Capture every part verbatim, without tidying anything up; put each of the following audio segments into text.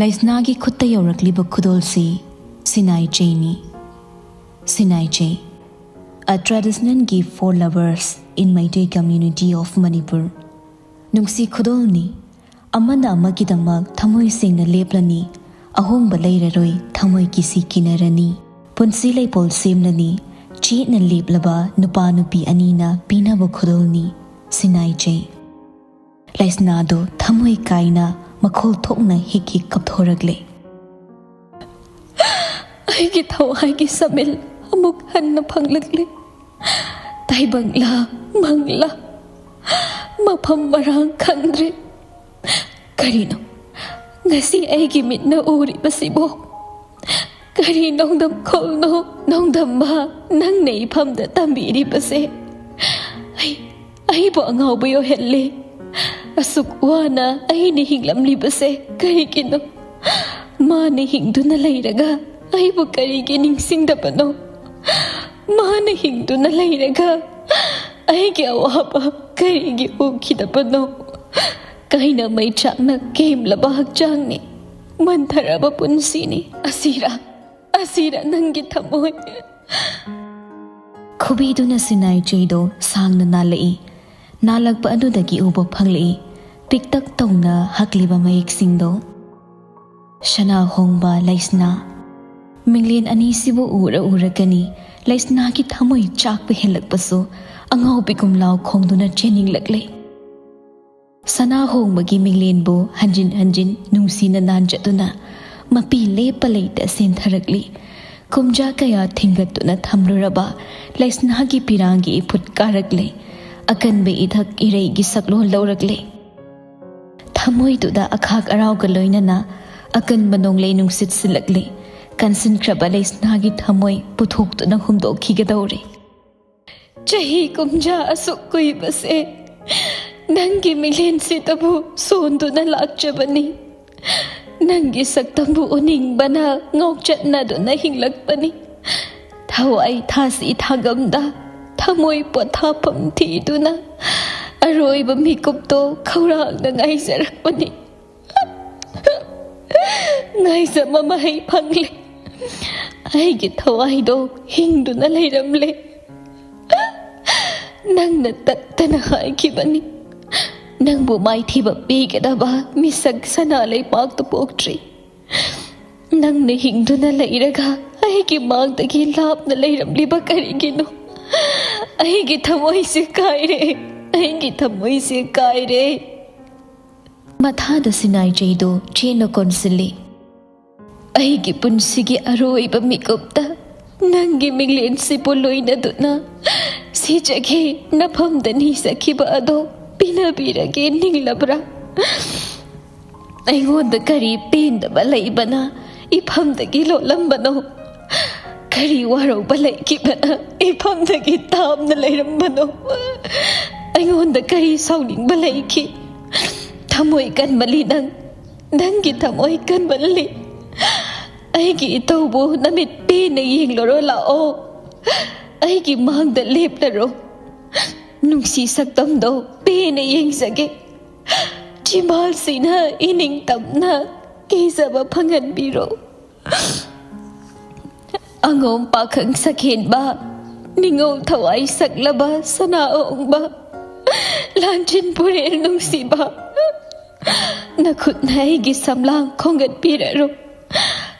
ꯂꯩꯁꯅꯥꯒꯤ ꯈꯨꯠꯇ ꯌꯧꯔꯛꯂꯤꯕ ꯈꯨꯗꯣꯜꯁꯤ Sinai ꯆꯦꯅꯤ꯫ Sinai ꯆꯦ, a traditional gift for lovers in Meitei community of Manipur. ꯅꯨꯡꯁꯤ ꯈꯨꯗꯣꯜꯅꯤ꯫ ꯑꯃꯅ ꯑꯃꯒꯤꯗꯃꯛ ꯊꯃꯣꯏ ꯁꯦꯡꯅ ꯂꯦꯞꯂꯅꯤ꯫ ꯑꯍꯣꯡꯕ ꯂꯩꯔꯔꯣꯏ, ꯊꯃꯣꯏ ꯀꯤꯁꯤ ꯀꯤꯅꯔꯅꯤ꯫ ꯄꯨꯟꯁꯤ ꯂꯩꯄꯣꯜ ꯁꯦꯝꯂꯅꯤ꯫ ꯆꯦꯠꯅ ꯂꯦꯞꯂꯕ ꯅꯨꯄꯥ ꯅꯨꯄꯤ ꯑꯅꯤꯅ ꯄꯤꯅꯕ ꯈꯨꯗꯣꯜꯅꯤ ꯁꯤꯅꯥꯏ ꯆꯦ꯫ ꯂꯩꯁꯅꯥꯗꯨ ꯊꯃꯣꯏ ꯀꯥꯏꯅ ꯃꯈꯣꯜ ꯊꯣꯛꯅ ꯍꯤꯛ ꯍꯤꯛ ꯀꯞꯊꯣꯔꯛꯂꯦ꯫ ꯑꯩꯒꯤ ꯊꯋꯥꯏꯒꯤ ꯁꯃꯤꯜ ꯑꯃꯨꯛ ꯍꯟꯅ ꯐꯪꯂꯛꯂꯦ꯫ ꯇꯥꯏꯕꯪꯂꯥ, ꯃꯪꯂꯥ, ꯃꯐꯝ ꯃꯔꯥꯡ ꯈꯪꯗ꯭ꯔꯦ꯫ ꯀꯔꯤꯅꯣ ꯉꯁꯤ ꯑꯩꯒꯤ ꯃꯤꯠꯅ ꯎꯔꯤꯕꯁꯤꯕꯣ? ꯀꯔꯤ ꯅꯣꯡꯗꯝ ꯈꯣꯜꯅꯣ? ꯅꯣꯡꯗꯝꯕ, ꯅꯪꯅ ꯏꯐꯝꯗ ꯇꯝꯕꯤꯔꯤꯕꯁꯦ ꯑꯩ, ꯑꯩꯕꯨ ꯑꯉꯥꯎꯕ ꯑꯣꯏꯍꯜꯂꯦ꯫ ꯑꯁꯨꯛ ꯋꯥꯅ ꯑꯩꯅ ꯍꯤꯡꯂꯝꯂꯤꯕꯁꯦ ꯀꯔꯤꯒꯤꯅꯣ? ꯃꯥꯅ ꯍꯤꯡꯗꯨꯅ ꯂꯩꯔꯒ ꯑꯩꯕꯨ ꯀꯔꯤꯒꯤ ꯅꯤꯡꯁꯤꯡꯗꯕꯅꯣ? ꯃꯥꯅ ꯍꯤꯡꯗꯨꯅ ꯂꯩꯔꯒ ꯑꯩꯒꯤ ꯑꯋꯥꯕ ꯀꯔꯤꯒꯤ ꯎꯈꯤꯗꯕꯅꯣ? ꯀꯥꯏꯅ ꯃꯩꯆꯥꯛꯅ ꯀꯦꯝꯂꯕ ꯍꯛꯆꯥꯡꯅꯤ, ꯃꯟꯊꯔꯕ ꯄꯨꯟꯁꯤꯅꯤ꯫ ꯑꯁꯤꯔꯥ, ꯑꯁꯤꯔꯥ ꯅꯪꯒꯤ ꯊꯃꯣꯏ? ꯈꯨꯕꯤꯗꯨꯅ ꯁꯤꯅꯥꯏ ꯆꯦꯗꯣ ꯁꯥꯡꯅ ꯅꯥꯜꯂꯛꯏ꯫ ꯅꯥꯜꯂꯛꯄ ꯑꯗꯨꯗꯒꯤ ꯎꯕ ꯐꯪꯂꯛꯏ ꯄꯤꯛꯇꯛ ꯇꯧꯅ ꯍꯛꯂꯤꯕ ꯃꯌꯦꯛꯁꯤꯡꯗꯣ꯫ ꯁꯅꯥ ꯍꯣꯡꯕ ꯂꯩꯁꯅꯥ꯫ ꯃꯤꯡꯂꯦꯟ ꯑꯅꯤꯁꯤꯕꯨ ꯎꯔ ꯎꯔꯒꯅꯤ ꯂꯩꯁꯅꯥꯒꯤ ꯊꯃꯣꯏ ꯆꯥꯛꯄ ꯍꯦꯜꯂꯛꯄꯁꯨ ꯑꯉꯥꯎꯕꯤꯒꯨꯝ ꯂꯥꯎ ꯈꯣꯡꯗꯨꯅ ꯆꯦꯟꯅꯤꯡꯂꯛꯂꯦ꯫ ꯁꯅꯥ ꯍꯣꯡꯕꯒꯤ ꯃꯤꯡꯂꯦꯟꯕꯨ ꯍꯟꯖꯤꯟ ꯍꯟꯖꯤꯟ ꯅꯨꯡꯁꯤꯅ ꯅꯥꯟꯖꯗꯨꯅ ꯃꯄꯤ ꯂꯦꯞꯄ ꯂꯩꯇ ꯁꯦꯟꯊꯔꯛꯂꯤ꯫ ꯀꯨꯝꯖꯥ ꯀꯌꯥ ꯊꯤꯡꯒꯠꯇꯨꯅ ꯊꯝꯂꯨꯔꯕ ꯂꯩꯁꯅꯥꯒꯤ ꯄꯤꯔꯥꯡꯒꯤ ꯏꯐꯨꯠ ꯀꯥꯔꯛꯂꯦ꯫ ꯑꯀꯟꯕ ꯏꯊꯛ ꯏꯔꯩꯒꯤ ꯁꯛꯂꯣꯟ ꯂꯧꯔꯛꯂꯦ꯫ ꯊꯃꯣꯏꯗꯨꯗ ꯑꯈꯥꯛ ꯑꯔꯥꯎꯒ ꯂꯣꯏꯅꯅ ꯑꯀꯟꯕ ꯅꯣꯡꯂꯩ ꯅꯨꯡꯁꯤꯠ ꯁꯤꯜꯂꯛꯂꯦ꯫ ꯀꯟꯁꯤꯟꯈ꯭ꯔꯕ ꯂꯩꯁꯅꯥꯒꯤ ꯊꯃꯣꯏ ꯄꯨꯊꯣꯛꯇꯨꯅ ꯍꯨꯝꯗꯣꯛꯈꯤꯒꯗꯧꯔꯦ꯫ ꯆꯍꯤ ꯀꯨꯝꯖꯥ ꯑꯁꯨꯛ ꯀꯨꯏꯕꯁꯦ ꯅꯪꯒꯤ ꯃꯤꯠꯂꯦꯟꯁꯤꯗꯕꯨ ꯁꯣꯟꯗꯨꯅ ꯂꯥꯛꯆꯕꯅꯤ꯫ ꯅꯪꯒꯤ ꯁꯛꯇꯝꯕꯨ ꯎꯅꯤꯡꯕꯅ ꯉꯥꯎꯆꯠꯅꯗꯨꯅ ꯍꯤꯡꯂꯛꯄꯅꯤ꯫ ꯊꯋꯥꯏ ꯊꯥꯁꯤ ꯊꯥꯒꯝꯗ ꯊꯃꯣꯏ ꯄꯣꯊꯥꯐꯝ ꯊꯤꯗꯨꯅ ꯑꯔꯣꯏꯕ ꯃꯤꯀꯨꯞꯇꯣ ꯈꯧꯔꯥꯡꯅ ꯉꯥꯏꯖꯔꯛꯄꯅꯤ꯫ ꯉꯥꯏꯖꯕ ꯃꯍꯩ ꯐꯪꯂꯦ꯫ ꯑꯩꯒꯤ ꯊꯋꯥꯏꯗꯣ ꯍꯤꯡꯗꯨꯅ ꯂꯩꯔꯝꯂꯦ꯫ ꯅꯪꯅ ꯇꯠꯇꯅ ꯍꯥꯏꯈꯤꯕꯅꯤ, ꯅꯪꯕꯨ ꯃꯥꯏꯊꯤꯕ ꯄꯤꯒꯗꯕ ꯃꯤꯁꯛ ꯁꯅꯥ ꯂꯩꯄꯥꯛꯇ ꯄꯣꯛꯇ꯭ꯔꯤ꯫ ꯅꯪꯅ ꯍꯤꯡꯗꯨꯅ ꯂꯩꯔꯒ ꯑꯩꯒꯤ ꯃꯥꯡꯗꯒꯤ ꯂꯥꯞꯅ ꯂꯩꯔꯝꯂꯤꯕ ꯀꯔꯤꯒꯤꯅꯣ? ꯑꯩꯒꯤ ꯊꯃꯣꯏꯁꯦ ꯀꯥꯏꯔꯦ, ꯑꯩꯒꯤ ꯊꯃꯣꯏꯁꯦ ꯀꯥꯏꯔꯦ꯫ ꯃꯊꯥꯗ ꯁꯤꯅꯥꯏ ꯆꯩꯗꯣ ꯆꯦꯠꯅ ꯀꯣꯟꯁꯤꯜꯂꯤ꯫ ꯑꯩꯒꯤ ꯄꯨꯟꯁꯤꯒꯤ ꯑꯔꯣꯏꯕ ꯃꯤꯀꯨꯞꯇ ꯅꯪꯒꯤ ꯃꯤꯡꯂꯦꯟꯁꯤꯕꯨ ꯂꯣꯏꯅꯗꯨꯅ ꯁꯤꯖꯒꯦ ꯅꯐꯝꯗ ꯅꯤꯖꯈꯤꯕ ꯑꯗꯣ ꯄꯤꯅꯕꯤꯔꯒꯦ ꯅꯤꯡꯂꯕ꯭ꯔꯥ? ꯑꯩꯉꯣꯟꯗ ꯀꯔꯤ ꯄꯦꯟꯗꯕ ꯂꯩꯕꯅ ꯏꯐꯝꯗꯒꯤ ꯂꯣꯠꯂꯝꯕꯅꯣ? ꯀꯔꯤ ꯋꯥꯔꯧꯕ ꯂꯩꯈꯤꯕꯅ ꯏꯐꯝꯗꯒꯤ ꯇꯥꯝꯅ ꯂꯩꯔꯝꯕꯅꯣ? ꯑꯩꯉꯣꯟꯗ ꯀꯔꯤ ꯁꯥꯎꯅꯤꯡꯕ ꯂꯩꯈꯤ? ꯊꯃꯣꯏ ꯀꯟꯃꯜꯂꯤ ꯅꯪ, ꯅꯪꯒꯤ ꯊꯃꯣꯏ ꯀꯟꯃꯜꯂꯤ꯫ ꯑꯩꯒꯤ ꯏꯇꯧꯕꯨ ꯅꯃꯤꯠ ꯄꯦꯟꯅ ꯌꯦꯡꯂꯔꯣ ꯂꯥꯛꯑꯣ꯫ ꯑꯩꯒꯤ ꯃꯥꯡꯗ ꯂꯦꯞꯂꯔꯣ꯫ ꯅꯨꯡꯁꯤ ꯁꯛꯇꯝꯗꯣ ꯄꯦꯟꯅ ꯌꯦꯡꯖꯒꯦ꯫ ꯆꯤꯝꯕꯥꯜꯁꯤꯅ ꯏꯅꯤꯡ ꯇꯝꯅ ꯀꯦꯖꯕ ꯐꯪꯍꯟꯕꯤꯔꯣ꯫ ꯑꯉꯣꯝ ꯄꯥꯈꯪ ꯁꯛꯍꯦꯟꯕ, ꯅꯤꯡꯉꯧ ꯊꯋꯥꯏ ꯁꯛꯂꯕ ꯁꯅꯥ ꯑꯍꯣꯡꯕ, ꯂꯥꯟꯖꯤꯟ ꯄꯨꯔꯦꯜ ꯅꯨꯡꯁꯤꯕ, ꯅꯈꯨꯠꯅ ꯑꯩꯒꯤ ꯁꯝꯂꯥꯡ ꯈꯣꯝꯒꯠꯄꯤꯔꯔꯣ꯫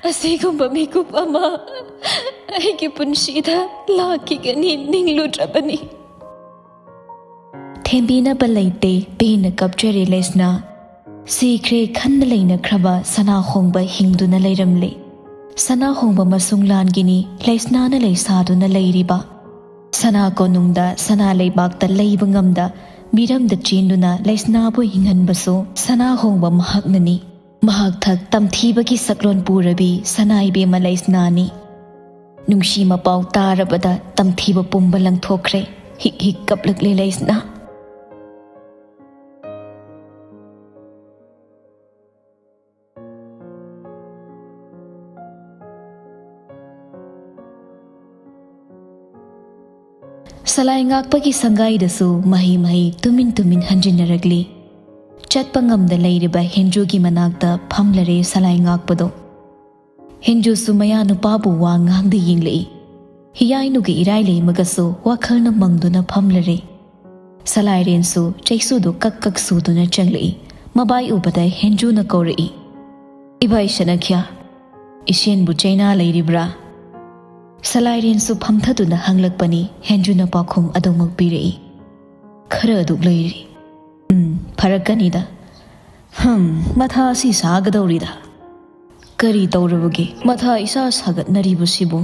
ꯑꯁꯤꯒꯨꯝꯕ ꯃꯤꯀꯨꯞ ꯑꯃ ꯑꯩꯒꯤ ꯄꯨꯟꯁꯤꯗ ꯂꯥꯛꯈꯤꯒꯅꯤ ꯅꯤꯡꯂꯨꯗ꯭ꯔꯕꯅꯤ꯫ ꯊꯦꯝꯕꯤꯅꯕ ꯂꯩꯇꯦ, ꯄꯦꯟꯅ ꯀꯞꯆꯔꯦ ꯂꯩꯁꯅꯥ꯫ ꯁꯤꯈ꯭ꯔꯦ ꯈꯟꯅ ꯂꯩꯅꯈ꯭ꯔꯕ ꯁꯅꯥꯍꯣꯡꯕ ꯍꯤꯡꯗꯨꯅ ꯂꯩꯔꯝꯂꯦ꯫ ꯁꯅꯥꯍꯣꯡꯕ ꯃꯁꯨꯡ ꯂꯥꯟꯒꯤꯅꯤ ꯂꯩꯁꯅꯥꯅ ꯂꯩꯁꯥꯗꯨꯅ ꯂꯩꯔꯤꯕ꯫ ꯁꯅꯥ ꯀꯣꯅꯨꯡꯗ ꯁꯅꯥ ꯂꯩꯕꯥꯛꯇ ꯂꯩꯕ ꯉꯝꯗ ꯃꯤꯔꯝꯗ ꯆꯦꯟꯗꯨꯅ ꯂꯩꯁꯅꯥꯕꯨ ꯍꯤꯡꯍꯟꯕꯁꯨ ꯁꯅꯥꯍꯣꯡꯕ ꯃꯍꯥꯛꯅꯅꯤ꯫ ꯃꯍꯥꯛ ꯊꯛ ꯇꯝꯊꯤꯕꯒꯤ ꯁꯛꯂꯣꯟ ꯄꯨꯔꯕꯤ ꯁꯅꯥ ꯏꯕꯦꯝꯃ ꯂꯩꯁꯅꯥꯅꯤ꯫ ꯅꯨꯡꯁꯤ ꯃꯄꯥꯎ ꯇꯥꯔꯕꯗ ꯇꯝꯊꯤꯕ ꯄꯨꯝꯕ ꯂꯪꯊꯣꯛꯈ꯭ꯔꯦ꯫ ꯍꯤꯛ ꯍꯤꯛ ꯀꯞꯂꯛꯂꯦ ꯂꯩꯁꯅꯥ꯫ ꯁꯂꯥꯏ ꯉꯥꯛꯄꯒꯤ ꯁꯪꯒꯥꯏꯗꯁꯨ ꯃꯍꯩ ꯃꯍꯩ ꯇꯨꯃꯤꯟ ꯇꯨꯃꯤꯟ ꯍꯟꯖꯤꯟꯅꯔꯛꯂꯤ꯫ ꯆꯠꯄ ꯉꯝꯗ ꯂꯩꯔꯤꯕ ꯍꯦꯟꯖꯨꯒꯤ ꯃꯅꯥꯛꯇ ꯐꯝꯂꯔꯦ ꯁꯂꯥꯏ ꯉꯥꯛꯄꯗꯣ꯫ ꯍꯦꯟꯖꯨꯁꯨ ꯃꯌꯥ ꯅꯨꯄꯥꯕꯨ ꯋꯥ ꯉꯥꯡꯗ ꯌꯦꯡꯂꯛꯏ꯫ ꯍꯤꯌꯥꯏꯅꯨꯒꯤ ꯏꯔꯥꯏ ꯂꯩꯃꯒꯁꯨ ꯋꯥꯈꯜꯅ ꯃꯪꯗꯨꯅ ꯐꯝꯂꯔꯦ꯫ ꯁꯂꯥꯏꯔꯦꯟꯁꯨ ꯆꯩꯁꯨꯗꯨ ꯀꯛ ꯀꯛ ꯁꯨꯗꯨꯅ ꯆꯪꯂꯛꯏ꯫ ꯃꯕꯥꯏ ꯎꯕꯗ ꯍꯦꯟꯖꯨꯅ ꯀꯧꯔꯛꯏ, "ꯏꯚꯥꯏ ꯁꯅꯈ꯭ꯌꯥ, ꯏꯁꯦꯟꯕꯨ ꯆꯩꯅꯥ ꯂꯩꯔꯤꯕ꯭ꯔꯥ?" ꯁꯂꯥꯏꯔꯦꯟꯁꯨ ꯐꯝꯊꯗꯨꯅ ꯍꯪꯂꯛꯄꯅꯤ꯫ ꯍꯦꯟꯖꯨꯅ ꯄꯥꯎꯈꯨꯝ ꯑꯗꯨꯃꯛ ꯄꯤꯔꯛꯏ, "ꯈꯔ ꯑꯗꯨꯛ ꯂꯩꯔꯤ꯫ ꯎꯝ, ꯐꯔꯛꯀꯅꯤꯗ꯫ ꯍꯝ, ꯃꯊꯥ ꯑꯁꯤ ꯁꯥꯒꯗꯧꯔꯤꯗ꯫ ꯀꯔꯤ ꯇꯧꯔꯕꯒꯦ ꯃꯊꯥ ꯏꯁꯥ ꯁꯥꯒꯠꯅꯔꯤꯕꯁꯤꯕꯨ?"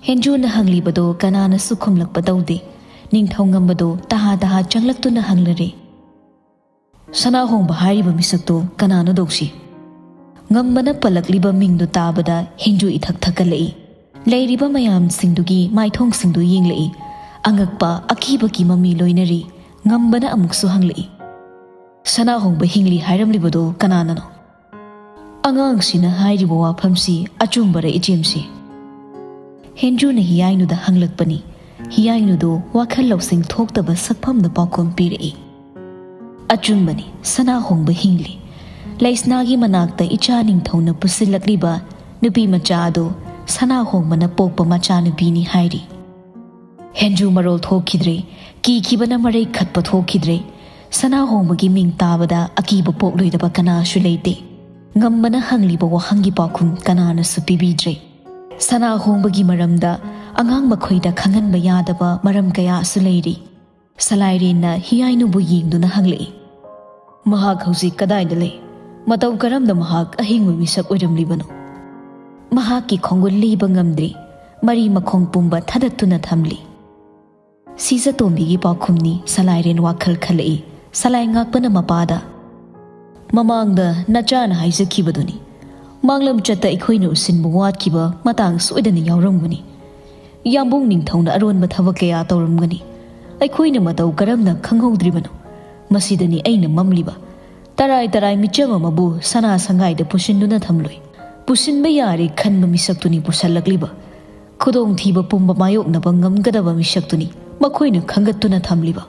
ꯍꯦꯟꯖꯨꯅ ꯍꯪꯂꯤꯕꯗꯣ ꯀꯅꯥꯅꯁꯨ ꯈꯨꯝꯂꯛꯄ ꯇꯧꯗꯦ꯫ ꯅꯤꯡꯊꯧ ꯉꯝꯕꯗꯣ ꯇꯍꯥ ꯇꯍꯥ ꯆꯪꯂꯛꯇꯨꯅ ꯍꯪꯂꯔꯦ, "ꯁꯅꯥꯍꯣꯡꯕ ꯍꯥꯏꯔꯤꯕ ꯃꯤꯁꯛꯇꯣ ꯀꯅꯥꯅꯣ ꯇꯧꯁꯤ?" ꯉꯝꯕꯅ ꯄꯜꯂꯛꯂꯤꯕ ꯃꯤꯡꯗꯨ ꯇꯥꯕꯗ ꯍꯦꯟꯖꯨ ꯏꯊꯛ ꯊꯛꯀꯠꯂꯛꯏ꯫ ꯂꯩꯔꯤꯕ ꯃꯌꯥꯝꯁꯤꯡꯗꯨꯒꯤ ꯃꯥꯏꯊꯣꯡꯁꯤꯡꯗꯨ ꯌꯦꯡꯂꯛꯏ꯫ ꯑꯉꯛꯄ, ꯑꯀꯤꯕꯒꯤ ꯃꯃꯤ ꯂꯣꯏꯅꯔꯤ꯫ ꯉꯝꯕꯅ ꯑꯃꯨꯛꯁꯨ ꯍꯪꯂꯛꯏ, "ꯁꯅꯥꯍꯣꯡꯕ ꯍꯤꯡꯂꯤ ꯍꯥꯏꯔꯝꯂꯤꯕꯗꯣ ꯀꯅꯥꯅꯅꯣ?" "ꯑꯉꯥꯡꯁꯤꯅ ꯍꯥꯏꯔꯤꯕ ꯋꯥꯐꯝꯁꯤ ꯑꯆꯨꯝꯕꯔ, ꯏꯆꯦꯝꯁꯤ?" ꯍꯦꯟꯖꯨꯅ ꯍꯤꯌꯥꯏꯅꯨꯗ ꯍꯪꯂꯛꯄꯅꯤ꯫ ꯍꯤꯌꯥꯏꯅꯨꯗꯨ ꯋꯥꯈꯜ ꯂꯧꯁꯤꯡ ꯊꯣꯛꯇꯕ ꯁꯛꯐꯝꯗ ꯄꯥꯎꯈꯨꯝ ꯄꯤꯔꯛꯏ, "ꯑꯆꯨꯝꯕꯅꯤ, ꯁꯅꯥꯍꯣꯡꯕ ꯍꯤꯡꯂꯤ꯫ ꯂꯩꯁꯅꯥꯒꯤ ꯃꯅꯥꯛꯇ ꯏꯆꯥ ꯅꯤꯡꯊꯧꯅ ꯄꯨꯁꯤꯜꯂꯛꯂꯤꯕ ꯅꯨꯄꯤ ꯃꯆꯥ ꯑꯗꯨ ꯁꯅꯥꯍꯣꯡꯕꯅ ꯄꯣꯛꯄ ꯃꯆꯥꯅꯨꯄꯤꯅꯤ ꯍꯥꯏꯔꯤ꯫" ꯍꯦꯟꯖꯨ ꯃꯔꯣꯜ ꯊꯣꯛꯈꯤꯗ꯭ꯔꯦ꯫ ꯀꯤꯈꯤꯕꯅ ꯃꯔꯩ ꯈꯠꯄ ꯊꯣꯛꯈꯤꯗ꯭ꯔꯦ꯫ ꯁꯅꯥꯍꯣꯡꯕꯒꯤ ꯃꯤꯡ ꯇꯥꯕꯗ ꯑꯀꯤꯕ ꯄꯣꯛꯂꯣꯏꯗꯕ ꯀꯅꯥꯁꯨ ꯂꯩꯇꯦ꯫ ꯉꯝꯕꯅ ꯍꯪꯂꯤꯕ ꯋꯥꯍꯪꯒꯤ ꯄꯥꯎꯈꯨꯝ ꯀꯅꯥꯅꯁꯨ ꯄꯤꯕꯤꯗ꯭ꯔꯦ꯫ ꯁꯅꯥꯍꯣꯡꯕꯒꯤ ꯃꯔꯝꯗ ꯑꯉꯥꯡ ꯃꯈꯣꯏꯗ ꯈꯪꯍꯟꯕ ꯌꯥꯗꯕ ꯃꯔꯝ ꯀꯌꯥꯁꯨ ꯂꯩꯔꯤ꯫ ꯁꯂꯥꯏꯔꯦꯟꯅ ꯍꯤꯌꯥꯏꯅꯨꯕꯨ ꯌꯦꯡꯗꯨꯅ ꯍꯪꯂꯛꯏ, "ꯃꯍꯥꯛ ꯍꯧꯖꯤꯛ ꯀꯗꯥꯏꯗ ꯂꯩ? ꯃꯇꯧ ꯀꯔꯝꯅ ꯃꯍꯥꯛ ꯑꯍꯤꯡꯕ ꯃꯤꯁꯛ ꯑꯣꯏꯔꯝꯂꯤꯕꯅꯣ?" "ꯃꯍꯥꯛꯀꯤ ꯈꯣꯡꯒꯨꯜ ꯂꯤꯕ ꯉꯝꯗ꯭ꯔꯤ꯫ ꯃꯔꯤ ꯃꯈꯣꯡ ꯄꯨꯝꯕ ꯊꯗꯠꯇꯨꯅ ꯊꯝꯂꯤ꯫" ꯁꯤꯖꯇꯣꯝꯕꯤꯒꯤ ꯄꯥꯎꯈꯨꯝꯅꯤ꯫ ꯁꯂꯥꯏꯔꯦꯟ ꯋꯥꯈꯜ ꯈꯜꯂꯛꯏ꯫ ꯁꯂꯥꯏ ꯉꯥꯛꯄꯅ ꯃꯄꯥꯗ, "ꯃꯃꯥꯡꯗ ꯅꯆꯥꯅ ꯍꯥꯏꯖꯈꯤꯕꯗꯨꯅꯤ꯫ ꯃꯥꯡꯂꯝ ꯆꯠꯇ ꯑꯩꯈꯣꯏꯅ ꯎꯁꯤꯟꯕ ꯋꯥꯠꯈꯤꯕ ꯃꯇꯥꯡ ꯁꯣꯏꯗꯅ ꯌꯥꯎꯔꯝꯒꯅꯤ꯫ ꯌꯥꯝꯕꯨꯡ ꯅꯤꯡꯊꯧꯅ ꯑꯔꯣꯟꯕ ꯊꯕꯛ ꯀꯌꯥ ꯇꯧꯔꯝꯒꯅꯤ꯫ ꯑꯩꯈꯣꯏꯅ ꯃꯇꯧ ꯀꯔꯝꯅ ꯈꯪꯍꯧꯗ꯭ꯔꯤꯕꯅꯣ? ꯃꯁꯤꯗꯅꯤ ꯑꯩꯅ ꯃꯝꯂꯤꯕ꯫ ꯇꯔꯥꯏ ꯇꯔꯥꯏ ꯃꯤꯆꯝ ꯑꯃꯕꯨ ꯁꯅꯥ ꯁꯪꯒꯥꯏꯗ ꯄꯨꯁꯤꯟꯗꯨꯅ ꯊꯝꯂꯣꯏ꯫ ꯄꯨꯁꯤꯟꯕ ꯌꯥꯔꯦ ꯈꯟꯕ ꯃꯤꯁꯛꯇꯨꯅꯤ ꯄꯨꯁꯜꯂꯛꯂꯤꯕ꯫ ꯈꯨꯗꯣꯡꯊꯤꯕ ꯄꯨꯝꯕ ꯃꯥꯌꯣꯛꯅꯕ ꯉꯝꯒꯗꯕ ꯃꯤꯁꯛꯇꯨꯅꯤ ꯃꯈꯣꯏꯅ ꯈꯟꯒꯠꯇꯨꯅ ꯊꯝꯂꯤꯕ꯫"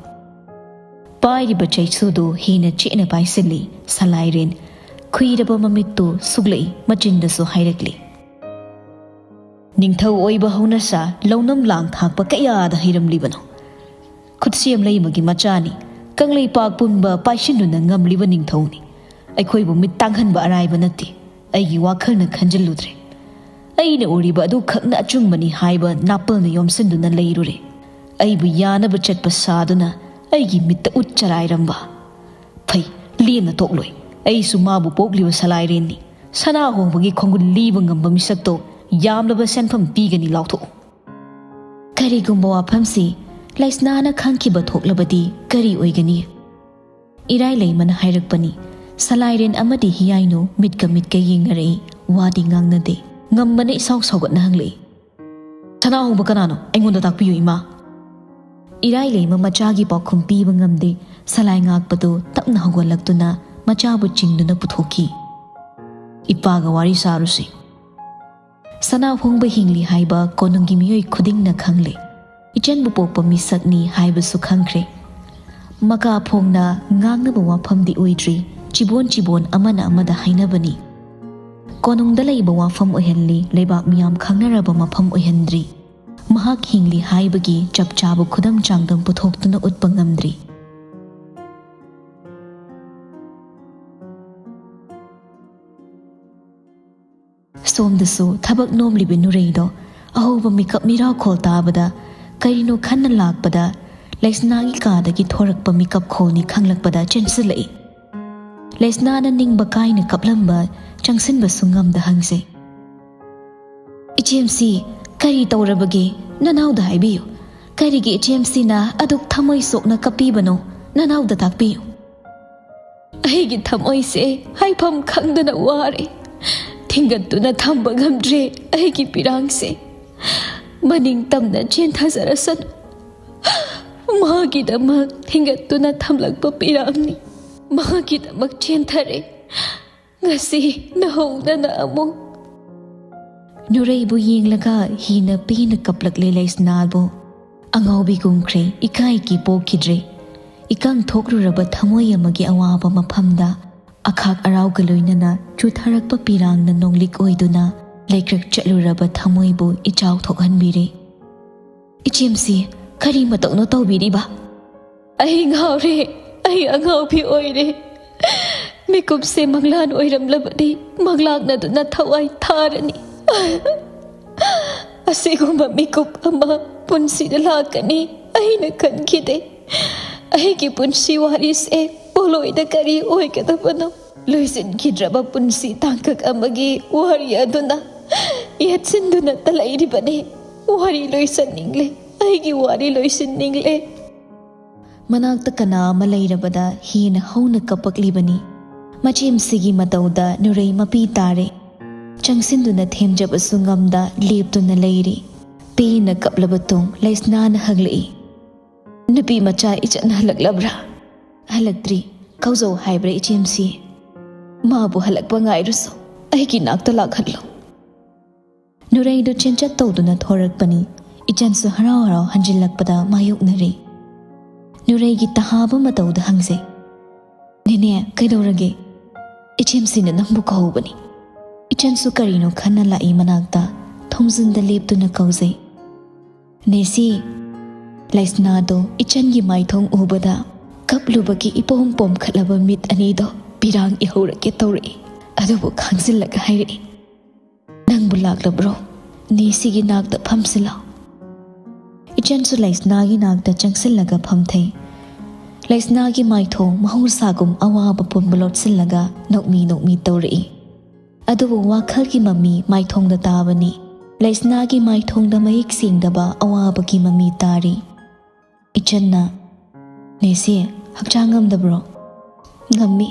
ꯄꯥꯏꯔꯤꯕ ꯆꯩꯁꯨꯗꯨ ꯍꯦꯟꯅ ꯆꯦꯠꯅ ꯄꯥꯏꯁꯤꯜꯂꯤ꯫ ꯁꯂꯥꯏꯔꯦꯟ ꯈꯨꯏꯔꯕ ꯃꯃꯤꯠꯇꯨ ꯁꯨꯛꯂꯛꯏ, ꯃꯆꯤꯟꯗꯁꯨ ꯍꯥꯏꯔꯛꯂꯤ, "ꯅꯤꯡꯊꯧ ꯑꯣꯏꯕ ꯍꯧꯅꯁꯥ ꯂꯧꯅꯝ ꯂꯥꯡ ꯊꯥꯛꯄ ꯀꯌꯥꯗ ꯍꯩꯔꯝꯂꯤꯕꯅꯣ? ꯈꯨꯠꯁꯦꯝ ꯂꯩꯃꯒꯤ ꯃꯆꯥꯅꯤ, ꯀꯪꯂꯩꯄꯥꯛ ꯄꯨꯝꯕ ꯄꯥꯏꯁꯤꯟꯗꯨꯅ ꯉꯝꯂꯤꯕ ꯅꯤꯡꯊꯧꯅꯤ꯫ ꯑꯩꯈꯣꯏꯕꯨ ꯃꯤꯠ ꯇꯥꯡꯍꯟꯕ ꯑꯔꯥꯏꯕ ꯅꯠꯇꯦ꯫ ꯑꯩꯒꯤ ꯋꯥꯈꯜꯅ ꯈꯟꯖꯤꯜꯂꯨꯗ꯭ꯔꯦ꯫ ꯑꯩꯅ ꯎꯔꯤꯕ ꯑꯗꯨ ꯈꯛꯅ ꯑꯆꯨꯝꯕꯅꯤ ꯍꯥꯏꯕ ꯅꯥꯄꯜꯅ ꯌꯣꯝꯁꯤꯟꯗꯨꯅ ꯂꯩꯔꯨꯔꯦ꯫ ꯑꯩꯕꯨ ꯌꯥꯅꯕ ꯆꯠꯄ ꯁꯥꯗꯨꯅ ꯑꯩꯒꯤ ꯃꯤꯠꯇ ꯎꯠ ꯆꯔꯥꯏꯔꯝꯕ꯫ ꯐꯩ, ꯂꯦꯝꯅ ꯇꯣꯛꯂꯣꯏ꯫ ꯑꯩꯁꯨ ꯃꯥꯕꯨ ꯄꯣꯛꯂꯤꯕ ꯁꯂꯥꯏꯔꯦꯟꯅꯤ꯫ ꯁꯅꯥ ꯍꯣꯡꯕꯒꯤ ꯈꯣꯡꯒꯨꯜ ꯂꯤꯕ ꯉꯝꯕ ꯃꯤꯁꯛꯇꯣ ꯌꯥꯝꯂꯕ ꯁꯦꯟꯐꯝ ꯄꯤꯒꯅꯤ, ꯂꯥꯎꯊꯣꯛꯎ꯫" ꯀꯔꯤꯒꯨꯝꯕ ꯋꯥꯐꯝꯁꯤ ꯂꯩꯁꯅꯥꯅ ꯈꯪꯈꯤꯕ ꯊꯣꯛꯂꯕꯗꯤ ꯀꯔꯤ ꯑꯣꯏꯒꯅꯤ? ꯏꯔꯥꯏ ꯂꯩꯃꯅ ꯍꯥꯏꯔꯛꯄꯅꯤ꯫ ꯁꯂꯥꯏꯔꯦꯟ ꯑꯃꯗꯤ ꯍꯤꯌꯥꯏꯅꯨ ꯃꯤꯠꯀ ꯃꯤꯠꯀ ꯌꯦꯡꯅꯔꯛꯏ꯫ ꯋꯥꯗꯤ ꯉꯥꯡꯅꯗꯦ꯫ ꯉꯝꯕꯅ ꯏꯁꯥꯎ ꯁꯥꯎꯒꯠꯅ ꯍꯪꯂꯛꯏ, "ꯁꯅꯥ ꯍꯣꯡꯕ ꯀꯅꯥꯅꯣ? ꯑꯩꯉꯣꯟꯗ ꯇꯥꯛꯄꯤꯌꯨ, ꯏꯃꯥ꯫" ꯏꯔꯥꯏ ꯂꯩꯃ ꯃꯆꯥꯒꯤ ꯄꯥꯎꯈꯨꯝ ꯄꯤꯕ ꯉꯝꯗꯦ꯫ ꯁꯂꯥꯏ ꯉꯥꯛꯄꯗꯨ ꯇꯞꯅ ꯍꯧꯒꯠꯂꯛꯇꯨꯅ ꯃꯆꯥꯕꯨ ꯆꯤꯡꯗꯨꯅ ꯄꯨꯊꯣꯛꯈꯤ꯫ "ꯏꯄꯥꯒ ꯋꯥꯔꯤ ꯁꯥꯔꯨꯁꯤ꯫" ꯁꯅꯥ ꯍꯣꯡꯕ ꯍꯤꯡꯂꯤ ꯍꯥꯏꯕ ꯀꯣꯅꯨꯡꯒꯤ ꯃꯤꯑꯣꯏ ꯈꯨꯗꯤꯡꯅ ꯈꯪꯂꯦ꯫ ꯏꯆꯟꯕꯨ ꯄꯣꯛꯄ ꯃꯤꯁꯛꯅꯤ ꯍꯥꯏꯕꯁꯨ ꯈꯪꯈ꯭ꯔꯦ꯫ ꯃꯀꯥ ꯐꯣꯡꯅ ꯉꯥꯡꯅꯕ ꯋꯥꯐꯝꯗꯤ ꯑꯣꯏꯗ꯭ꯔꯤ꯫ ꯆꯤꯕꯣꯟ ꯆꯤꯕꯣꯟ ꯑꯃꯅ ꯑꯃꯗ ꯍꯥꯏꯅꯕꯅꯤ꯫ ꯀꯣꯅꯨꯡꯗ ꯂꯩꯕ ꯋꯥꯐꯝ ꯑꯣꯏꯍꯜꯂꯤ, ꯂꯩꯕꯥꯛ ꯃꯤꯌꯥꯝ ꯈꯪꯅꯔꯕ ꯃꯐꯝ ꯑꯣꯏꯍꯟꯗ꯭ꯔꯤ꯫ ꯃꯍꯥꯛ ꯍꯤꯡꯂꯤ ꯍꯥꯏꯕꯒꯤ ꯆꯞ ꯆꯥꯕ ꯈꯨꯗꯝ ꯆꯥꯡꯗꯝ ꯄꯨꯊꯣꯛꯇꯨꯅ ꯎꯠꯄ ꯉꯝꯗ꯭ꯔꯤ꯫ ꯁꯣꯝꯗꯁꯨ ꯊꯕꯛ ꯅꯣꯝꯂꯤꯕ ꯅꯨꯔꯩꯗꯣ ꯑꯍꯧꯕ ꯃꯤꯀꯞ ꯃꯤꯔꯥꯈꯣꯜ ꯇꯥꯕꯗ, ꯀꯔꯤꯅꯣ ꯈꯟꯅ ꯂꯥꯛꯄꯗ, ꯂꯩꯁꯅꯥꯒꯤ ꯀꯥꯗꯒꯤ ꯊꯣꯔꯛꯄ ꯃꯤꯀꯞ ꯈꯣꯜꯅꯤ ꯈꯪꯂꯛꯄꯗ ꯆꯦꯟꯁꯤꯜꯂꯛꯏ꯫ ꯂꯩꯁꯅꯥꯅ ꯅꯤꯡꯕ ꯀꯥꯏꯅ ꯀꯞꯂꯝꯕ ꯆꯪꯁꯤꯟꯕꯁꯨ ꯉꯝꯗ ꯍꯪꯖꯩ, "ꯏꯆꯦꯝꯁꯤ, ꯀꯔꯤ ꯇꯧꯔꯕꯒꯦ? ꯅꯅꯥꯎꯗ ꯍꯥꯏꯕꯤꯌꯨ꯫ ꯀꯔꯤꯒꯤ ꯏꯆꯦꯝꯁꯤꯅ ꯑꯗꯨꯛ ꯊꯃꯣꯏ ꯁꯣꯛꯅ ꯀꯞꯄꯤꯕꯅꯣ? ꯅꯅꯥꯎꯗ ꯇꯥꯛꯄꯤꯌꯨ꯫" "ꯑꯩꯒꯤ ꯊꯃꯣꯏꯁꯦ ꯍꯥꯏꯐꯝ ꯈꯪꯗꯅ ꯋꯥꯔꯦ꯫ ꯊꯤꯡꯒꯠꯇꯨꯅ ꯊꯝꯕ ꯉꯝꯗ꯭ꯔꯦ ꯑꯩꯒꯤ ꯄꯤꯔꯥꯡꯁꯦ꯫ ꯃꯅꯤꯡ ꯇꯝꯅ ꯆꯦꯟꯊꯖꯔꯁꯅꯨ꯫ ꯃꯥꯒꯤꯗꯃꯛ ꯊꯤꯡꯒꯠꯇꯨꯅ ꯊꯝꯂꯛꯄ ꯄꯤꯔꯥꯡꯅꯤ꯫ ꯃꯥꯒꯤꯗꯃꯛ ꯆꯦꯟꯊꯔꯦ꯫ ꯉꯁꯤ ꯅꯍꯧꯗꯅ ꯑꯃꯨꯛ꯫" ꯅꯨꯔꯩꯕꯨ ꯌꯦꯡꯂꯒ ꯍꯤꯅ ꯄꯦꯟꯅ ꯀꯞꯂꯛꯂꯦ ꯂꯩꯁꯅꯥꯕꯨ꯫ ꯑꯉꯥꯎꯕꯤꯒꯨꯝꯈ꯭ꯔꯦ, ꯏꯀꯥꯏ ꯀꯤ ꯄꯣꯛꯈꯤꯗ꯭ꯔꯦ꯫ ꯏꯀꯪ ꯊꯣꯛꯂꯨꯔꯕ ꯊꯃꯣꯏ ꯑꯃꯒꯤ ꯑꯋꯥꯕ ꯃꯐꯝꯗ ꯑꯈꯥꯛ ꯑꯔꯥꯎꯒ ꯂꯣꯏꯅꯅ ꯆꯨꯊꯔꯛꯄ ꯄꯤꯔꯥꯡꯅ ꯅꯣꯡꯂꯤꯛ ꯑꯣꯏꯗꯨꯅ ꯂꯩꯀ꯭ꯔꯛ ꯆꯠꯂꯨꯔꯕ ꯊꯃꯣꯏꯕꯨ ꯏꯆꯥꯎ ꯊꯣꯛꯍꯟꯕꯤꯔꯤ꯫ "ꯏꯆꯦꯝꯁꯤ, ꯀꯔꯤ ꯃꯇꯧꯅꯣ ꯇꯧꯕꯤꯔꯤꯕ?" "ꯑꯩ ꯉꯥꯎꯔꯦ, ꯑꯩ ꯑꯉꯥꯎꯕꯤ ꯑꯣꯏꯔꯦ꯫ ꯃꯤꯀꯨꯞꯁꯦ ꯃꯪꯂꯥꯟ ꯑꯣꯏꯔꯝꯂꯕꯗꯤ ꯃꯪꯂꯥꯛꯅꯗꯨꯅ ꯊꯋꯥꯏ ꯊꯥꯔꯅꯤ꯫ ꯑꯁꯤꯒꯨꯝꯕ ꯃꯤꯀꯨꯞ ꯑꯃ ꯄꯨꯟꯁꯤꯗ ꯂꯥꯛꯀꯅꯤ ꯑꯩꯅ ꯈꯟꯈꯤꯗꯦ꯫ ꯑꯩꯒꯤ ꯄꯨꯟꯁꯤ ꯋꯥꯔꯤꯁꯦ ꯄꯣꯂꯣꯏꯗ ꯀꯔꯤ ꯑꯣꯏꯒꯗꯕꯅꯣ? ꯂꯣꯏꯁꯤꯟꯈꯤꯗ꯭ꯔꯕ ꯄꯨꯟꯁꯤ ꯇꯥꯡꯀꯛ ꯑꯃꯒꯤ ꯋꯥꯔꯤ ꯑꯗꯨꯅ ꯌꯦꯠꯁꯤꯟꯗꯨꯅꯇ ꯂꯩꯔꯤꯕꯅꯤ꯫ ꯋꯥꯔꯤ ꯂꯣꯏꯁꯟꯅꯤꯡꯂꯦ, ꯑꯩꯒꯤ ꯋꯥꯔꯤ ꯂꯣꯏꯁꯤꯟꯅꯤꯡꯂꯦ꯫" ꯃꯅꯥꯛꯇ ꯀꯅꯥ ꯑꯃ ꯂꯩꯔꯕꯗ ꯍꯦꯟꯅ ꯍꯧꯅ ꯀꯞꯄꯛꯂꯤꯕꯅꯤ꯫ ꯃꯆꯦꯝꯁꯤꯒꯤ ꯃꯇꯧꯗ ꯅꯨꯔꯩ ꯃꯄꯤ ꯇꯥꯔꯦ꯫ ꯆꯪꯁꯤꯟꯗꯨꯅ ꯊꯦꯝꯖꯕꯁꯨ ꯉꯝꯗ ꯂꯦꯞꯇꯨꯅ ꯂꯩꯔꯤ꯫ ꯄꯦꯟꯅ ꯀꯞꯂꯕ ꯇꯨꯡ ꯂꯩꯁꯅꯥꯅ ꯍꯪꯂꯛꯏ, "ꯅꯨꯄꯤ ꯃꯆꯥ ꯏꯆꯟ ꯍꯜꯂꯛꯂꯕ꯭ꯔꯥ?" "ꯍꯜꯂꯛꯇ꯭ꯔꯤ꯫ ꯀꯧꯖꯧ ꯍꯥꯏꯕ꯭ꯔꯥ ꯏꯆꯦꯝꯁꯤ?" "ꯃꯥꯕꯨ ꯍꯜꯂꯛꯄ ꯉꯥꯏꯔꯁꯨ ꯑꯩꯒꯤ ꯅꯥꯛꯇ ꯂꯥꯛꯍꯜꯂꯨ꯫" ꯅꯨꯔꯩꯗꯨ ꯆꯦꯟꯆꯠ ꯇꯧꯗꯨꯅ ꯊꯣꯔꯛꯄꯅꯤ꯫ ꯏꯆꯟꯁꯨ ꯍꯔꯥꯎ ꯍꯔꯥꯎ ꯍꯟꯖꯤꯜꯂꯛꯄꯗ ꯃꯥꯌꯣꯛꯅꯔꯦ꯫ ꯅꯨꯔꯩꯒꯤ ꯇꯍꯥꯕ ꯃꯇꯧꯗ ꯍꯪꯖꯩ, "ꯅꯦꯅꯦ, ꯀꯩꯗꯧꯔꯒꯦ? ꯏꯆꯦꯝꯁꯤꯅ ꯅꯪꯕꯨ ꯀꯧꯍꯧꯕꯅꯤ꯫" ꯏꯆꯟꯁꯨ ꯀꯔꯤꯅꯣ ꯈꯟꯅ ꯂꯥꯛꯏ ꯃꯅꯥꯛꯇ꯫ ꯊꯣꯡꯖꯤꯟꯗ ꯂꯦꯞꯇꯨꯅ ꯀꯧꯖꯩ, "ꯅꯦꯁꯤ꯫" ꯂꯩꯁꯅꯥꯗꯣ ꯏꯆꯟꯒꯤ ꯃꯥꯏꯊꯣꯡ ꯎꯕꯗ ꯀꯞꯂꯨꯕꯒꯤ ꯏꯄꯣꯝ ꯄꯣꯝꯈꯠꯂꯕ ꯃꯤꯠ ꯑꯅꯤꯗꯣ ꯄꯤꯔꯥꯡ ꯏꯍꯧꯔꯒꯦ ꯇꯧꯔꯛꯏ꯫ ꯑꯗꯨꯕꯨ ꯈꯥꯡꯖꯤꯜꯂꯒ ꯍꯥꯏꯔꯛꯏ, "ꯅꯪꯕꯨ ꯂꯥꯛꯂꯕ꯭ꯔꯣ? ꯅꯦꯁꯤꯒꯤ ꯅꯥꯛꯇ ꯐꯝꯁꯤꯜꯂꯣ꯫" ꯏꯆꯟꯁꯨ ꯂꯩꯁꯅꯥꯒꯤ ꯅꯥꯛꯇ ꯆꯪꯁꯤꯜꯂꯒ ꯐꯝꯊꯩ꯫ ꯂꯩꯁꯅꯥꯒꯤ ꯃꯥꯏꯊꯣꯡ ꯃꯍꯧꯁꯥꯒꯨꯝ ꯑꯋꯥꯕ ꯄꯨꯝꯕ ꯂꯣꯠꯁꯤꯜꯂꯒ ꯅꯣꯛꯃꯤ ꯅꯣꯛꯃꯤ ꯇꯧꯔꯛꯏ꯫ ꯑꯗꯨꯕꯨ ꯋꯥꯈꯜꯒꯤ ꯃꯃꯤ ꯃꯥꯏꯊꯣꯡꯗ ꯇꯥꯕꯅꯤ꯫ ꯂꯩꯁꯅꯥꯒꯤ ꯃꯥꯏꯊꯣꯡꯗ ꯃꯌꯦꯛ ꯁꯦꯡꯗꯕ ꯑꯋꯥꯕꯒꯤ ꯃꯃꯤ ꯇꯥꯔꯤ꯫ ꯏꯆꯟꯅ, "ꯅꯦꯁꯤ, ꯍꯛꯆꯥꯡ ꯉꯝꯗꯕ꯭ꯔꯣ?" "ꯉꯝꯃꯤ,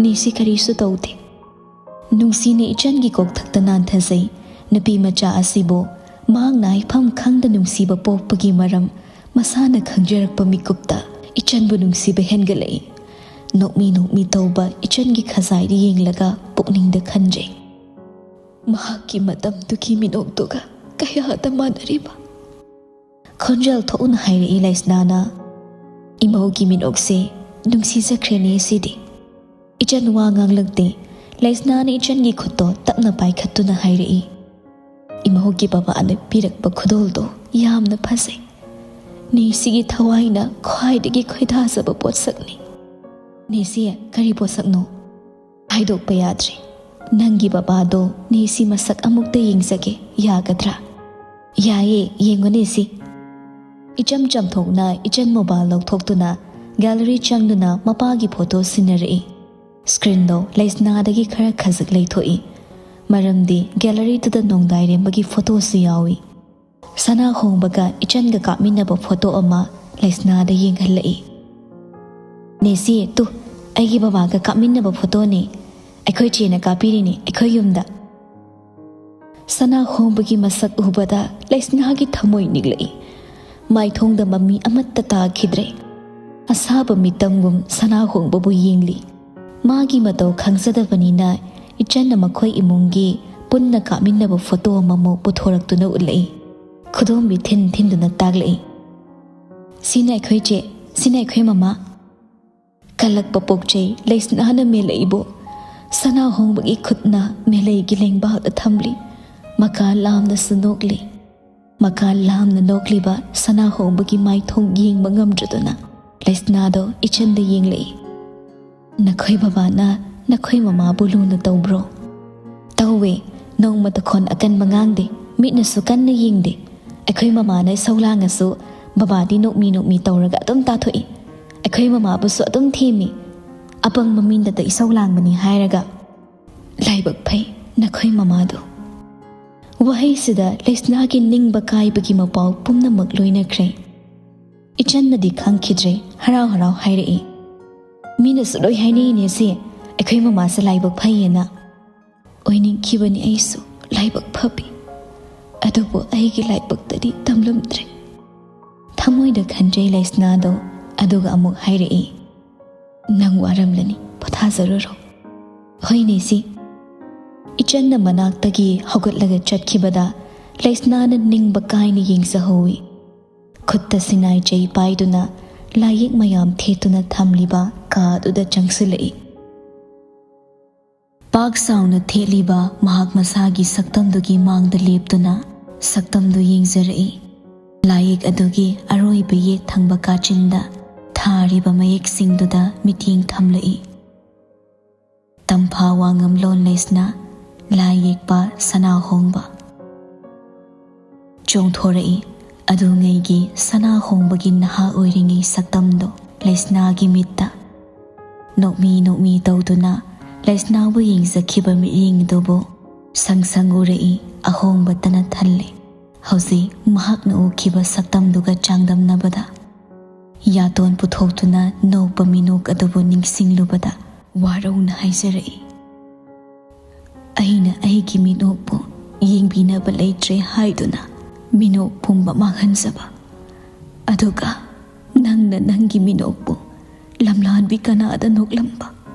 ꯅꯦꯁꯤ ꯀꯔꯤꯁꯨ ꯇꯧꯗꯦ꯫" ꯅꯨꯡꯁꯤꯅ ꯏꯆꯟꯒꯤ ꯀꯣꯛꯊꯛꯇ ꯅꯥꯟꯊꯖꯩ꯫ ꯅꯨꯄꯤ ꯃꯆꯥ ꯑꯁꯤꯕꯨ ꯃꯍꯥꯛꯅ ꯍꯥꯏꯐꯝ ꯈꯪꯗ ꯅꯨꯡꯁꯤꯕ ꯄꯣꯛꯄꯒꯤ ꯃꯔꯝ ꯃꯁꯥꯅ ꯈꯪꯖꯔꯛꯄ ꯃꯤꯀꯨꯞꯇ ꯏꯆꯟꯕꯨ ꯅꯨꯡꯁꯤꯕ ꯍꯦꯟꯒꯠꯂꯛꯏ꯫ ꯅꯣꯛꯃꯤ ꯅꯣꯛꯃꯤ ꯇꯧꯕ ꯏꯆꯟꯒꯤ ꯈꯖꯥꯏꯗ ꯌꯦꯡꯂꯒ ꯄꯨꯛꯅꯤꯡꯗ ꯈꯟꯖꯩ, "ꯃꯍꯥꯛꯀꯤ ꯃꯇꯝꯗꯨꯒꯤ ꯃꯤꯅꯣꯛꯇꯨꯒ ꯀꯌꯥꯗ ꯃꯥꯟꯅꯔꯤꯕ?" ꯈꯣꯟꯖꯦꯜ ꯊꯣꯛꯅ ꯍꯥꯏꯔꯛꯏ ꯂꯩꯁꯅꯥꯅ, ꯏꯃꯧꯒꯤ ꯃꯤꯅꯣꯛꯁꯦ ꯅꯨꯡꯁꯤꯖꯈ꯭ꯔꯦꯅꯦ ꯁꯤꯗꯤ꯫ ꯏꯆꯟ ꯋꯥ ꯉꯥꯡꯂꯛꯇꯦ꯫ ꯂꯩꯁꯅꯥꯅ ꯏꯆꯟꯒꯤ ꯈꯨꯠꯇꯣ ꯇꯞꯅ ꯄꯥꯏꯈꯠꯇꯨꯅ ꯍꯥꯏꯔꯛꯏ, "ꯏꯃꯧꯒꯤ ꯕꯕꯥꯅ ꯄꯤꯔꯛꯄ ꯈꯨꯗꯣꯜꯗꯣ ꯌꯥꯝꯅ ꯐꯖꯩ꯫ ꯅꯦꯁꯤꯒꯤ ꯊꯋꯥꯏꯅ ꯈ꯭ꯋꯥꯏꯗꯒꯤ ꯈꯣꯏꯗꯥꯖꯕ ꯄꯣꯠꯁꯛꯅꯤ꯫" "ꯅꯦꯁꯤ, ꯀꯔꯤ ꯄꯣꯠꯁꯛꯅꯣ?" "ꯍꯥꯏꯗꯣꯛꯄ ꯌꯥꯗ꯭ꯔꯦ꯫ ꯅꯪꯒꯤ ꯕꯕꯥꯗꯣ ꯅꯦꯁꯤ ꯃꯁꯛ ꯑꯃꯨꯛꯇ ꯌꯦꯡꯖꯒꯦ, ꯌꯥꯒꯗ꯭ꯔꯥ?" "ꯌꯥꯏꯌꯦ, ꯌꯦꯡꯉꯨ ꯅꯦꯁꯤ꯫" ꯏꯆꯝ ꯆꯝꯊꯣꯛꯅ ꯏꯆꯟ ꯃꯣꯕꯥꯏꯜ ꯂꯧꯊꯣꯛꯇꯨꯅ ꯒꯦꯂꯔꯤ ꯆꯪꯗꯨꯅ ꯃꯄꯥꯒꯤ ꯐꯣꯇꯣ ꯁꯤꯟꯅꯔꯛꯏ꯫ ꯁ꯭ꯀ꯭ꯔꯤꯟꯗꯣ ꯂꯩꯁꯅꯥꯗꯒꯤ ꯈꯔ ꯈꯖꯤꯛ ꯂꯩꯊꯣꯛꯏ, ꯃꯔꯝꯗꯤ ꯒꯦꯂꯔꯤꯗꯨꯗ ꯅꯣꯡꯗꯥꯏꯔꯦꯝꯕꯒꯤ ꯐꯣꯇꯣꯁꯨ ꯌꯥꯎꯏ꯫ ꯁꯅꯥ ꯍꯣꯡꯕꯒ ꯏꯆꯟꯒ ꯀꯥꯞꯃꯤꯟꯅꯕ ꯐꯣꯇꯣ ꯑꯃ ꯂꯩꯁꯅꯥꯗ ꯌꯦꯡꯍꯜꯂꯛꯏ꯫ "ꯅꯦꯁꯤ, ꯇꯨ, ꯑꯩꯒꯤ ꯕꯕꯥꯒ ꯀꯥꯞꯃꯤꯟꯅꯕ ꯐꯣꯇꯣꯅꯦ꯫ ꯑꯩꯈꯣꯏ ꯆꯦꯅ ꯀꯥꯞꯄꯤꯔꯤꯅꯦ, ꯑꯩꯈꯣꯏ ꯌꯨꯝꯗ꯫" ꯁꯅꯥ ꯍꯣꯡꯕꯒꯤ ꯃꯁꯛ ꯎꯕꯗ ꯂꯩꯁꯅꯥꯒꯤ ꯊꯃꯣꯏ ꯅꯤꯛꯂꯛꯏ꯫ ꯃꯥꯏꯊꯣꯡꯗ ꯃꯃꯤ ꯑꯃꯠꯇ ꯇꯥꯈꯤꯗ꯭ꯔꯦ꯫ ꯑꯁꯥꯕ ꯃꯤꯇꯝꯒꯨꯝ ꯁꯅꯥ ꯍꯣꯡꯕꯕꯨ ꯌꯦꯡꯂꯤ꯫ ꯃꯥꯒꯤ ꯃꯇꯧ ꯈꯪꯖꯗꯕꯅꯤꯅ ꯏꯆꯟꯅ ꯃꯈꯣꯏ ꯏꯃꯨꯡꯒꯤ ꯄꯨꯟꯅ ꯀꯥꯞꯃꯤꯟꯅꯕ ꯐꯣꯇꯣ ꯑꯃꯃꯨꯛ ꯄꯨꯊꯣꯔꯛꯇꯨꯅ ꯎꯠꯂꯛꯏ꯫ ꯈꯨꯗꯣꯝꯕꯤ ꯊꯤꯟ ꯊꯤꯟꯗꯨꯅ ꯇꯥꯛꯂꯛꯏ, "ꯁꯤꯅ ꯑꯩꯈꯣꯏ ꯆꯦ, ꯁꯤꯅ ꯑꯩꯈꯣꯏ ꯃꯃꯥ꯫" ꯀꯜꯂꯛꯄ ꯄꯣꯛꯆꯩ ꯂꯩꯁꯅꯥꯅ ꯃꯦꯜꯂꯛꯏꯕꯨ꯫ ꯁꯅꯥ ꯍꯣꯡꯕꯒꯤ ꯈꯨꯠꯅ ꯃꯦꯂꯩꯒꯤ ꯂꯦꯡꯕꯥꯜꯗ ꯊꯝꯂꯤ꯫ ꯃꯀꯥ ꯂꯥꯝꯅꯁꯨ ꯅꯣꯛꯂꯤ꯫ ꯃꯀꯥ ꯂꯥꯝꯅ ꯅꯣꯛꯂꯤꯕ ꯁꯅꯥ ꯍꯣꯡꯕꯒꯤ ꯃꯥꯏꯊꯣꯡ ꯌꯦꯡꯕ ꯉꯝꯗ꯭ꯔꯗꯨꯅ ꯂꯩꯁꯅꯥꯗꯣ ꯏꯆꯟꯗ ꯌꯦꯡꯂꯛꯏ꯫ "ꯅꯈꯣꯏ ꯕꯕꯥꯅ ꯅꯈꯣꯏ ꯃꯃꯥꯕꯨ ꯂꯨꯅ ꯇꯧꯕ꯭ꯔꯣ?" "ꯇꯧꯋꯦ꯫ ꯅꯣꯡꯃꯇ ꯈꯣꯟ ꯑꯀꯟꯕ ꯉꯥꯡꯗꯦ꯫ ꯃꯤꯠꯅꯁꯨ ꯀꯟꯅ ꯌꯦꯡꯗꯦ꯫ ꯑꯩꯈꯣꯏ ꯃꯃꯥꯅ ꯏꯁꯧ ꯂꯥꯡꯉꯁꯨ ꯕꯕꯥꯗꯤ ꯅꯣꯛꯃꯤ ꯅꯣꯛꯃꯤ ꯇꯧꯔꯒ ꯑꯗꯨꯝ ꯇꯥꯊꯣꯛꯏ꯫ ꯑꯩꯈꯣꯏ ꯃꯃꯥꯕꯨꯁꯨ ꯑꯗꯨꯝ ꯊꯦꯝꯃꯤ꯫ ꯑꯄꯪꯕ ꯃꯤꯅꯗ ꯏꯁꯧ ꯂꯥꯡꯕꯅꯤ ꯍꯥꯏꯔꯒ꯫ ꯂꯥꯏꯕꯛ ꯐꯩ ꯅꯈꯣꯏ ꯃꯃꯥꯗꯣ꯫" ꯋꯥꯍꯩꯁꯤꯗ ꯂꯩꯁꯅꯥꯒꯤ ꯅꯤꯡꯕ ꯀꯥꯏꯕꯒꯤ ꯃꯄꯥꯎ ꯄꯨꯝꯅꯃꯛ ꯂꯣꯏꯅꯈ꯭ꯔꯦ꯫ ꯏꯆꯟꯅꯗꯤ ꯈꯪꯈꯤꯗ꯭ꯔꯦ, ꯍꯔꯥꯎ ꯍꯔꯥꯎ ꯍꯥꯏꯔꯛꯏ, "ꯃꯤꯅꯁꯨ ꯂꯣꯏ ꯍꯥꯏꯅꯩꯅꯦ ꯁꯤ, ꯑꯩꯈꯣꯏ ꯃꯃꯥꯁꯦ ꯂꯥꯏꯕꯛ ꯐꯩꯌꯦꯅ꯫ ꯑꯣꯏꯅꯤꯡꯈꯤꯕꯅꯤ ꯑꯩꯁꯨ ꯂꯥꯏꯕꯛ ꯐꯕꯤ꯫ ꯑꯗꯨꯕꯨ ꯑꯩꯒꯤ ꯂꯥꯏꯕꯛꯇꯗꯤ ꯇꯝꯂꯝꯗ꯭ꯔꯦ꯫" ꯊꯃꯣꯏꯗ ꯈꯟꯖꯩ ꯂꯩꯁꯅꯥꯗꯣ, ꯑꯗꯨꯒ ꯑꯃꯨꯛ ꯍꯥꯏꯔꯛꯏ, "ꯅꯪ ꯋꯥꯔꯝꯂꯅꯤ, ꯄꯣꯊꯥꯖꯔꯨꯔꯣ꯫" "ꯍꯣꯏꯅꯦ ꯁꯤ꯫" ꯏꯆꯟꯅ ꯃꯅꯥꯛꯇꯒꯤ ꯍꯧꯒꯠꯂꯒ ꯆꯠꯈꯤꯕꯗ ꯂꯩꯁꯅꯥꯅ ꯅꯤꯡꯕ ꯀꯥꯏꯅ ꯌꯦꯡꯖꯍꯧꯏ꯫ ꯈꯨꯠꯇ ꯁꯤꯅꯥꯏ ꯆꯩ ꯄꯥꯏꯗꯨꯅ ꯂꯥꯏꯌꯦꯛ ꯃꯌꯥꯝ ꯊꯦꯠꯇꯨꯅ ꯊꯝꯂꯤꯕ ꯀꯥ ꯑꯗꯨꯗ ꯆꯪꯁꯤꯜꯂꯛꯏ꯫ ꯄꯥꯛ ꯆꯥꯎꯅ ꯊꯦꯠꯂꯤꯕ ꯃꯍꯥꯛ ꯃꯁꯥꯒꯤ ꯁꯛꯇꯝꯗꯨꯒꯤ ꯃꯥꯡꯗ ꯂꯦꯞꯇꯨꯅ ꯁꯛꯇꯝꯗꯨ ꯌꯦꯡꯖꯔꯛꯏ꯫ ꯂꯥꯏꯌꯦꯛ ꯑꯗꯨꯒꯤ ꯑꯔꯣꯏꯕ ꯌꯦꯛ ꯊꯪꯕ ꯀꯥꯆꯤꯟꯗ ꯊꯥꯔꯤꯕ ꯃꯌꯦꯛꯁꯤꯡꯗꯨꯗ ꯃꯤꯠꯌꯦꯡ ꯊꯝꯂꯛꯏ꯫ ꯇꯝꯐꯥ ꯋꯥꯉꯝꯂꯣꯟ ꯂꯩꯁꯅꯥ, ꯂꯥꯏ ꯌꯦꯛꯄ ꯁꯅꯥꯍꯣꯡꯕ꯫ ꯆꯣꯡꯊꯣꯔꯛꯏ ꯑꯗꯨꯉꯩꯒꯤ ꯁꯅꯥꯍꯣꯡꯕꯒꯤ ꯅꯍꯥ ꯑꯣꯏꯔꯤꯉꯩ ꯁꯛꯇꯝꯗꯣ ꯂꯩꯁꯅꯥꯒꯤ ꯃꯤꯠꯇ꯫ ꯅꯣꯛꯃꯤ ꯅꯣꯛꯃꯤ ꯇꯧꯗꯨꯅ ꯂꯩꯁꯅꯥꯕꯨ ꯌꯦꯡꯖꯈꯤꯕ ꯃꯤꯠꯌꯦꯡꯗꯨꯕꯨ ꯁꯪ ꯁꯪ ꯎꯔꯛꯏ, ꯑꯍꯣꯡꯕꯇꯅ ꯊꯜꯂꯦ꯫ ꯍꯧꯖꯤꯛ ꯃꯍꯥꯛꯅ ꯎꯈꯤꯕ ꯁꯛꯇꯝꯗꯨꯒ ꯆꯥꯡꯗꯝꯅꯕꯗ ꯌꯥꯇꯣꯟ ꯄꯨꯊꯣꯛꯇꯨꯅ ꯅꯣꯛꯄ ꯃꯤꯅꯣꯛ ꯑꯗꯨꯕꯨ ꯅꯤꯡꯁꯤꯡꯂꯨꯕꯗ ꯋꯥꯔꯧꯅ ꯍꯥꯏꯖꯔꯛꯏ꯫ ꯑꯩꯅ ꯑꯩꯒꯤ ꯃꯤꯅꯣꯛꯄꯨ ꯌꯦꯡꯕꯤꯅꯕ ꯂꯩꯇ꯭ꯔꯦ ꯍꯥꯏꯗꯨꯅ ꯃꯤꯅꯣꯛ ꯄꯨꯝꯕ ꯃꯥꯡꯍꯟꯖꯕ, ꯑꯗꯨꯒ ꯅꯪꯅ ꯅꯪꯒꯤ ꯃꯤꯅꯣꯛꯄꯨ ꯂꯝꯂꯥꯟꯕꯤ ꯀꯅꯥꯗ ꯅꯣꯛꯂꯝꯕ?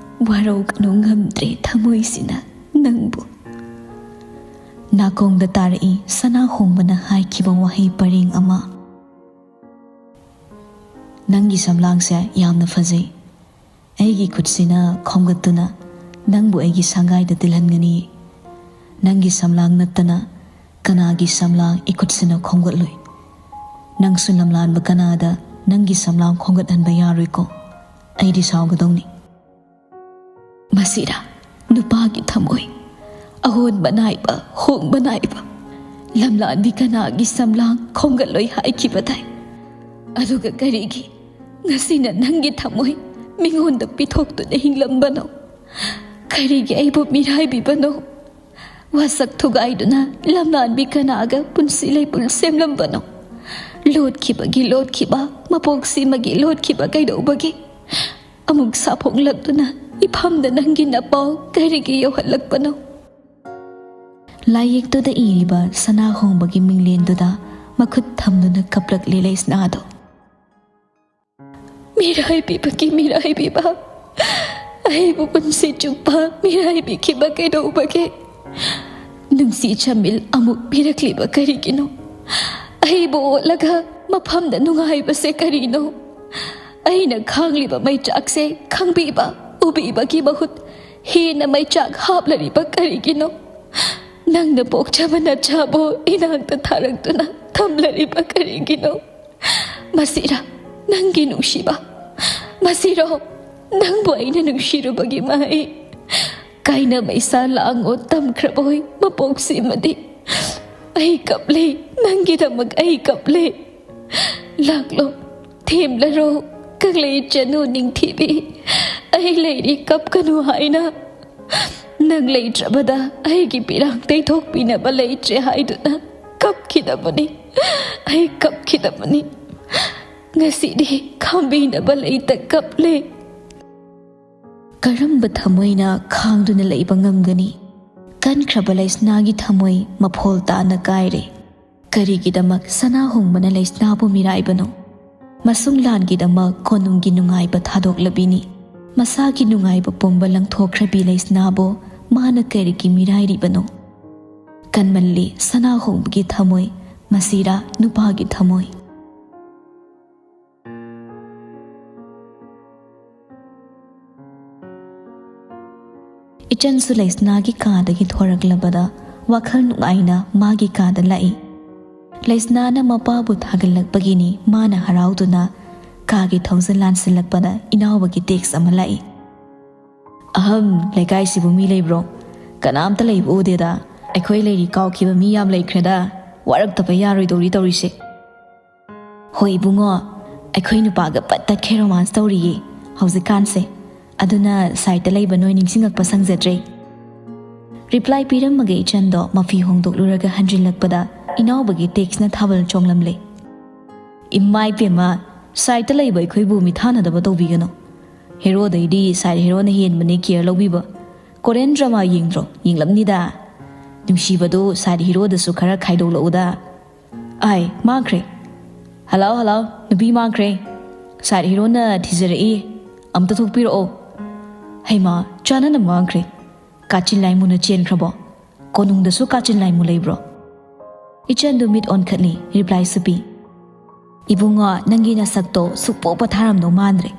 ꯋꯥꯔꯧꯒꯅꯨ, ꯉꯝꯗ꯭ꯔꯦ ꯊꯃꯣꯏꯁꯤꯅ ꯅꯪꯕꯨ꯫ ꯅꯥꯀꯣꯡꯗ ꯇꯥꯔꯛꯏ ꯁꯅꯥꯍꯣꯡꯕꯅ ꯍꯥꯏꯈꯤꯕ ꯋꯥꯍꯩ ꯄꯔꯦꯡ ꯑꯃ꯫ ꯅꯪꯒꯤ ꯁꯝꯂꯥꯡꯁꯦ ꯌꯥꯝꯅ ꯐꯖꯩ꯫ ꯑꯩꯒꯤ ꯈꯨꯠꯁꯤꯅ ꯈꯣꯝꯒꯠꯇꯨꯅ ꯅꯪꯕꯨ ꯑꯩꯒꯤ ꯁꯪꯒꯥꯏꯗ ꯇꯤꯜꯍꯟꯒꯅꯤ꯫ ꯅꯪꯒꯤ ꯁꯝꯂꯥꯡ ꯅꯠꯇꯅ ꯀꯅꯥꯒꯤ ꯁꯝꯂꯥꯡ ꯏꯈꯨꯠꯁꯤꯅ ꯈꯣꯝꯒꯠꯂꯣꯏ꯫ ꯅꯪꯁꯨ ꯂꯝꯂꯥꯟꯕ ꯀꯅꯥꯗ ꯅꯪꯒꯤ ꯁꯝꯂꯥꯡ ꯈꯣꯝꯒꯠꯍꯟꯕ ꯌꯥꯔꯣꯏꯀꯣ꯫ ꯑꯩꯗꯤ ꯁꯥꯎꯒꯗꯧꯅꯤ꯫ ꯃꯁꯤꯔꯥ ꯅꯨꯄꯥꯒꯤ ꯊꯃꯣꯏ? ꯑꯍꯣꯟꯕ ꯅꯥꯏꯕ, ꯍꯣꯡꯕ ꯅꯥꯏꯕ ꯂꯝꯂꯥꯟꯕꯤ ꯀꯅꯥꯒꯤ ꯁꯝꯂꯥꯡ ꯈꯣꯝꯒꯠꯂꯣꯏ ꯍꯥꯏꯈꯤꯕꯗꯥꯏ? ꯑꯗꯨꯒ ꯀꯔꯤꯒꯤ ꯉꯁꯤꯅ ꯅꯪꯒꯤ ꯊꯃꯣꯏ ꯃꯤꯉꯣꯟꯗ ꯄꯤꯊꯣꯛꯇꯨꯅ ꯍꯤꯡꯂꯝꯕꯅꯣ? ꯀꯔꯤꯒꯤ ꯑꯩꯕꯨ ꯃꯤꯔꯥꯏꯕꯤꯕꯅꯣ? ꯋꯥꯁꯛ ꯊꯨꯒꯥꯏꯗꯨꯅ ꯂꯝꯂꯥꯟꯕꯤ ꯀꯅꯥꯒ ꯄꯨꯟꯁꯤ ꯂꯩꯄꯨꯟ ꯁꯦꯝꯂꯝꯕꯅꯣ? ꯂꯣꯠꯈꯤꯕꯒꯤ ꯂꯣꯠꯈꯤꯕ, ꯃꯄꯣꯛꯁꯤꯃꯒꯤ ꯂꯣꯠꯈꯤꯕ ꯀꯩꯗꯧꯕꯒꯤ? ꯑꯃꯨꯛ ꯁꯥꯐꯣꯡꯂꯛꯇꯨꯅ ꯏꯐꯝꯗ ꯅꯪꯒꯤ ꯅꯄꯥꯎ ꯀꯔꯤꯒꯤ ꯌꯧꯍꯜꯂꯛꯄꯅꯣ? ꯂꯥꯏꯌꯦꯛꯇꯨꯗ ꯏꯔꯤꯕ ꯁꯅꯥꯍꯣꯡꯕꯒꯤ ꯃꯤꯡꯂꯦꯟꯗꯨꯗ ꯃꯈꯨꯠ ꯊꯝꯗꯨꯅ ꯀꯞꯂꯛꯂꯤ ꯂꯩꯁꯅꯥꯗꯣ꯫ ꯃꯤꯔꯥꯏꯕꯤꯕꯒꯤ ꯃꯤꯔꯥꯏꯕꯤꯕ, ꯑꯩꯕꯨ ꯄꯨꯟꯁꯤ ꯆꯨꯞꯄ ꯃꯤꯔꯥꯏꯕꯤꯈꯤꯕ ꯀꯩꯗꯧꯕꯒꯤ? ꯅꯨꯡꯁꯤ ꯆꯥꯃꯤꯜ ꯑꯃꯨꯛ ꯄꯤꯔꯛꯂꯤꯕ ꯀꯔꯤꯒꯤꯅꯣ? ꯑꯩꯕꯨ ꯑꯣꯠꯂꯒ ꯃꯐꯝꯗ ꯅꯨꯡꯉꯥꯏꯕꯁꯦ ꯀꯔꯤꯅꯣ? ꯑꯩꯅ ꯈꯥꯡꯂꯤꯕ ꯃꯩꯆꯥꯛꯁꯦ ꯈꯪꯕꯤꯕ, ꯎꯕꯤꯕꯒꯤ ꯃꯍꯨꯠ ꯍꯦꯟꯅ ꯃꯩꯆꯥꯛ ꯍꯥꯞꯂꯔꯤꯕ ꯀꯔꯤꯒꯤꯅꯣ? ꯅꯪꯅ ꯄꯣꯛꯆꯕ ꯅꯆꯥꯕꯨ ꯏꯅꯥꯛꯇ ꯊꯥꯔꯛꯇꯨꯅ ꯊꯝꯂꯔꯤꯕ ꯀꯔꯤꯒꯤꯅꯣ? ꯃꯁꯤꯔꯥ ꯅꯪꯒꯤ ꯅꯨꯡꯁꯤꯕ? ꯃꯁꯤꯔꯣ ꯅꯪꯕꯨ ꯑꯩꯅ ꯅꯨꯡꯁꯤꯔꯨꯕꯒꯤ ꯃꯍꯩ? ꯀꯥꯏꯅ ꯃꯩꯁꯥ ꯂꯥꯡꯉꯣ ꯇꯝꯈ꯭ꯔꯕꯣꯏ ꯃꯄꯣꯛꯁꯤꯃꯗꯤ꯫ ꯑꯩ ꯀꯞꯂꯦ, ꯅꯪꯒꯤꯗꯃꯛ ꯑꯩ ꯀꯞꯂꯦ꯫ ꯂꯥꯛꯂꯣ, ꯊꯦꯝꯂꯔꯣ, ꯀꯪꯂꯩ ꯆꯅꯨ ꯅꯤꯡꯊꯤꯕꯤ꯫ ꯑꯩ ꯂꯩꯔꯤ, ꯀꯞꯀꯅꯨ ꯍꯥꯏꯅ꯫ ꯅꯪ ꯂꯩꯇ꯭ꯔꯕꯗ ꯑꯩꯒꯤ ꯄꯤꯔꯥꯡ ꯇꯩꯊꯣꯛꯄꯤꯅꯕ ꯂꯩꯇ꯭ꯔꯦ ꯍꯥꯏꯗꯨꯅ ꯀꯞꯈꯤꯗꯕꯅꯤ꯫ ꯑꯩ ꯀꯞꯈꯤꯗꯕꯅꯤ꯫ ꯉꯁꯤꯗꯤ ꯈꯥꯝꯕꯤꯅꯕ ꯂꯩꯇ ꯀꯞꯂꯦ꯫ ꯀꯔꯝꯕ ꯊꯃꯣꯏꯅ ꯈꯥꯡꯗꯨꯅ ꯂꯩꯕ ꯉꯝꯒꯅꯤ? ꯀꯟꯈ꯭ꯔꯕ ꯂꯩꯁꯅꯥꯒꯤ ꯊꯃꯣꯏ ꯃꯐꯣꯜ ꯇꯥꯅ ꯀꯥꯏꯔꯦ꯫ ꯀꯔꯤꯒꯤꯗꯃꯛ ꯁꯅꯥꯍꯣꯡꯕꯅ ꯂꯩꯁꯅꯥꯕꯨ ꯃꯤꯔꯥꯏꯕꯅꯣ? ꯃꯁꯨꯡ ꯂꯥꯟꯒꯤꯗꯃꯛ ꯀꯣꯅꯨꯡꯒꯤ ꯅꯨꯡꯉꯥꯏꯕ ꯊꯥꯗꯣꯛꯂꯕꯤꯅꯤ꯫ ꯃꯁꯥꯒꯤ ꯅꯨꯡꯉꯥꯏꯕ ꯄꯨꯝꯕ ꯂꯪꯊꯣꯛꯈ꯭ꯔꯕꯤ ꯂꯩꯁꯅꯥꯕꯨ ꯃꯥꯅ ꯀꯔꯤꯒꯤ ꯃꯤꯔꯥꯏꯔꯤꯕꯅꯣ? ꯀꯟꯃꯜꯂꯤ ꯁꯅꯥꯍꯣꯡꯕꯒꯤ ꯊꯃꯣꯏ, ꯃꯁꯤꯔꯥ ꯅꯨꯄꯥꯒꯤ ꯊꯃꯣꯏ꯫ ꯏꯆꯟꯁꯨ ꯂꯩꯁꯅꯥꯒꯤ ꯀꯥꯗꯒꯤ ꯊꯣꯔꯛꯂꯕꯗ ꯋꯥꯈꯜ ꯅꯨꯡꯉꯥꯏꯅ ꯃꯥꯒꯤ ꯀꯥꯗ ꯂꯥꯛꯏ꯫ ꯂꯩꯁꯅꯥꯅ ꯃꯄꯥꯕꯨ ꯊꯥꯒꯠꯂꯛꯄꯒꯤꯅꯤ ꯃꯥꯅ ꯍꯔꯥꯎꯗꯨꯅ ꯀꯥꯒꯤ ꯊꯣꯡꯁꯦ ꯂꯥꯟꯁꯤꯜꯂꯛꯄꯗ ꯏꯅꯥꯎꯕꯒꯤ ꯇꯦꯛꯁ ꯑꯃ ꯂꯥꯛꯏ꯫ "ꯑꯍꯝ, ꯂꯩꯀꯥꯏꯁꯤꯕꯨ ꯃꯤ ꯂꯩꯕ꯭ꯔꯣ? ꯀꯅꯥꯝꯇ ꯂꯩꯕ ꯎꯗꯦꯗ꯫ ꯑꯩꯈꯣꯏ ꯂꯩꯔꯤ ꯀꯥꯎꯈꯤꯕ ꯃꯤ ꯌꯥꯝ ꯂꯩꯈ꯭ꯔꯦꯗ꯫ ꯋꯥꯔꯛꯇꯕ ꯌꯥꯔꯣꯏꯗꯧꯔꯤ ꯇꯧꯔꯤꯁꯦ꯫" "ꯍꯣꯏ ꯏꯕꯨꯡꯉꯣ, ꯑꯩꯈꯣꯏ ꯅꯨꯄꯥꯒ ꯄꯠ ꯇꯠꯈꯩ ꯔꯣꯃꯥꯟꯁ ꯇꯧꯔꯤꯌꯦ ꯍꯧꯖꯤꯛꯀꯥꯟꯁꯦ꯫ ꯑꯗꯨꯅ ꯁꯥꯏꯠꯇ ꯂꯩꯕ ꯅꯣꯏ ꯅꯤꯡꯁꯤꯡꯉꯛꯄ ꯁꯪꯖꯗ꯭ꯔꯦ꯫" ꯔꯤꯄ꯭ꯂꯥꯏ ꯄꯤꯔꯝꯃꯒ ꯏꯆꯟꯗꯣ ꯃꯐꯤ ꯍꯣꯡꯗꯣꯛꯂꯨꯔꯒ ꯍꯟꯖꯤꯜꯂꯛꯄꯗ ꯏꯅꯥꯎꯕꯒꯤ ꯇꯦꯛꯁꯅ ꯊꯥꯕꯜ ꯆꯣꯡꯂꯝꯂꯦ꯫ "ꯏꯃꯥ ꯏꯄꯦꯝꯃ, ꯁꯥꯏꯠꯇ ꯂꯩꯕ ꯑꯩꯈꯣꯏꯕꯨ ꯃꯤꯊꯥꯅꯗꯕ ꯇꯧꯕꯤꯒꯅꯨ꯫ ꯍꯦꯔꯣꯗꯩꯗꯤ ꯁꯥꯏꯠ ꯍꯦꯔꯣꯅ ꯍꯦꯟꯕꯅꯦ ꯀꯤꯌꯔ ꯂꯧꯕꯤꯕ꯫ ꯀꯣꯔꯤꯌꯟ ꯗ꯭ꯔꯃꯥ ꯌꯦꯡꯗ꯭ꯔꯣ? ꯌꯦꯡꯂꯝꯅꯤꯗ꯫ ꯅꯨꯡꯁꯤꯕꯗꯨ ꯁꯥꯏꯠ ꯍꯦꯔꯣꯗꯁꯨ ꯈꯔ ꯈꯥꯏꯗꯣꯛꯂꯛꯎꯗ꯫" ꯑꯥꯏ, ꯃꯥꯡꯈ꯭ꯔꯦ꯫ "ꯍꯜꯂꯣ, ꯍꯜꯂꯣ, ꯅꯨꯄꯤ ꯃꯥꯡꯈ꯭ꯔꯦ꯫ ꯁꯥꯏꯠ ꯍꯦꯔꯣꯅ ꯊꯤꯖꯔꯛꯏ꯫ ꯑꯝꯇ ꯊꯣꯛꯄꯤꯔꯛꯑꯣ꯫" ꯍꯩꯃꯥ, ꯆꯥꯅꯅ ꯃꯥꯡꯈ꯭ꯔꯦ꯫ ꯀꯥꯆꯤꯟ ꯂꯥꯏꯃꯨꯅ ꯆꯦꯟꯈ꯭ꯔꯕꯣ? ꯀꯣꯅꯨꯡꯗꯁꯨ ꯀꯥꯆꯤꯟ ꯂꯥꯏꯃꯨ ꯂꯩꯕ꯭ꯔꯣ? ꯏꯆꯟꯗꯨ ꯃꯤꯠ ꯑꯣꯟꯈꯠꯂꯤ, ꯔꯤꯄ꯭ꯂꯥꯏꯁꯨ ꯄꯤ꯫ ꯏꯕꯨꯡꯉꯣ, ꯅꯪꯒꯤ ꯅꯁꯛꯇꯣ ꯁꯨꯛꯄꯣ ꯄꯣꯊꯥꯔꯝꯗꯧ ꯃꯥꯟꯗ꯭ꯔꯦ꯫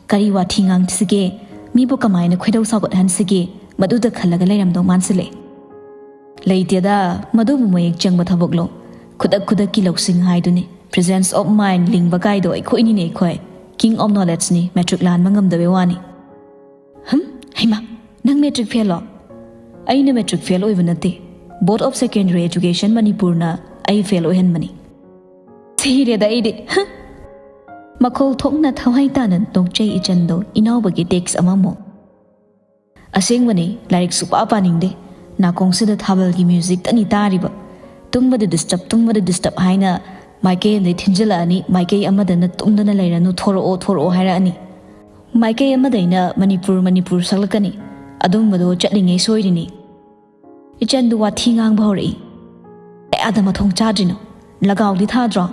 ꯀꯔꯤ ꯋꯥꯊꯤ ꯉꯥꯡꯁꯤꯒꯦ? ꯃꯤꯕꯨ ꯀꯃꯥꯏꯅ ꯈꯣꯏꯗꯧ ꯁꯥꯎꯒꯠꯍꯟꯁꯤꯒꯦ? ꯃꯗꯨꯗ ꯈꯜꯂꯒ ꯂꯩꯔꯝꯗꯧ ꯃꯥꯟꯁꯤꯜꯂꯦ꯫ ꯂꯩꯇꯦꯗ, ꯃꯗꯨꯕꯨ ꯃꯌꯦꯛ ꯆꯪꯕ ꯊꯕꯛꯂꯣ? ꯈꯨꯗꯛ ꯈꯨꯗꯛꯀꯤ ꯂꯧꯁꯤꯡ ꯍꯥꯏꯗꯨꯅꯤ꯫ Presence of mind ꯂꯤꯡꯕ ꯀꯥꯏꯗꯣ ꯑꯩꯈꯣꯏꯅꯤꯅꯦ ꯑꯩꯈꯣꯏ꯫ King of knowledgeꯅꯤ, matric ꯂꯥꯟꯕ ꯉꯝꯗꯕꯩ ꯋꯥꯅꯤ꯫ ꯍꯝ? ꯍꯩꯃꯥ, ꯅꯪ matric failꯂꯣ? ꯑꯩꯅ matric fail ꯑꯣꯏꯕ ꯅꯠꯇꯦ꯫ Board of Secondary Education ꯃꯅꯤꯄꯨꯔꯅ ꯑꯩ fail ꯑꯣꯏꯍꯟꯕꯅꯤ꯫ ꯁꯤꯔꯦꯗ ꯑꯩꯗꯤ꯫ ꯍ! ꯃꯈꯣꯜ ꯊꯣꯛꯅ ꯊꯋꯥꯏ ꯇꯥꯅ ꯅꯣꯛꯆꯩ ꯏꯆꯟꯗꯣ ꯏꯅꯥꯎꯕꯒꯤ text ꯑꯃꯃꯨꯛ꯫ ꯑꯁꯦꯡꯕꯅꯤ, ꯂꯥꯏꯔꯤꯛ ꯁꯨꯛꯄꯥ ꯄꯥꯅꯤꯡꯗꯦ꯫ ꯅꯥꯀꯣꯡꯁꯤꯗ ꯊꯥꯕꯜꯒꯤ musicꯇꯅꯤ ꯇꯥꯔꯤꯕ꯫ ꯇꯨꯝꯕꯗ disturb, ꯇꯨꯝꯕꯗ disturb ꯍꯥꯏꯅ ꯃꯥꯏꯀꯩ ꯑꯃꯗꯩ ꯊꯤꯟꯖꯤꯜꯂꯛꯑꯅꯤ, ꯃꯥꯏꯀꯩ ꯑꯃꯗꯅ "ꯇꯨꯝꯗꯅ ꯂꯩꯔꯅꯨ, ꯊꯣꯔꯛꯑꯣ, ꯊꯣꯔꯛꯑꯣ" ꯍꯥꯏꯔꯛꯑꯅꯤ꯫ ꯃꯥꯏꯀꯩ ꯑꯃꯗꯩꯅ "ꯃꯅꯤꯄꯨꯔ, ꯃꯅꯤꯄꯨꯔ" ꯁꯛꯂꯛꯀꯅꯤ꯫ ꯑꯗꯨꯝꯕꯗꯣ ꯆꯠꯂꯤꯉꯩ ꯁꯣꯏꯔꯤꯅꯤ꯫ ꯏꯆꯟꯗꯨ ꯋꯥꯊꯤ ꯉꯥꯡꯕ ꯍꯧꯔꯛꯏ꯫ "ꯀꯌꯥꯗ ꯃꯊꯣꯡ ꯆꯥꯗ꯭ꯔꯤꯅꯣ? ꯂꯒꯥꯎꯗꯤ ꯊꯥꯗ꯭ꯔꯣ?"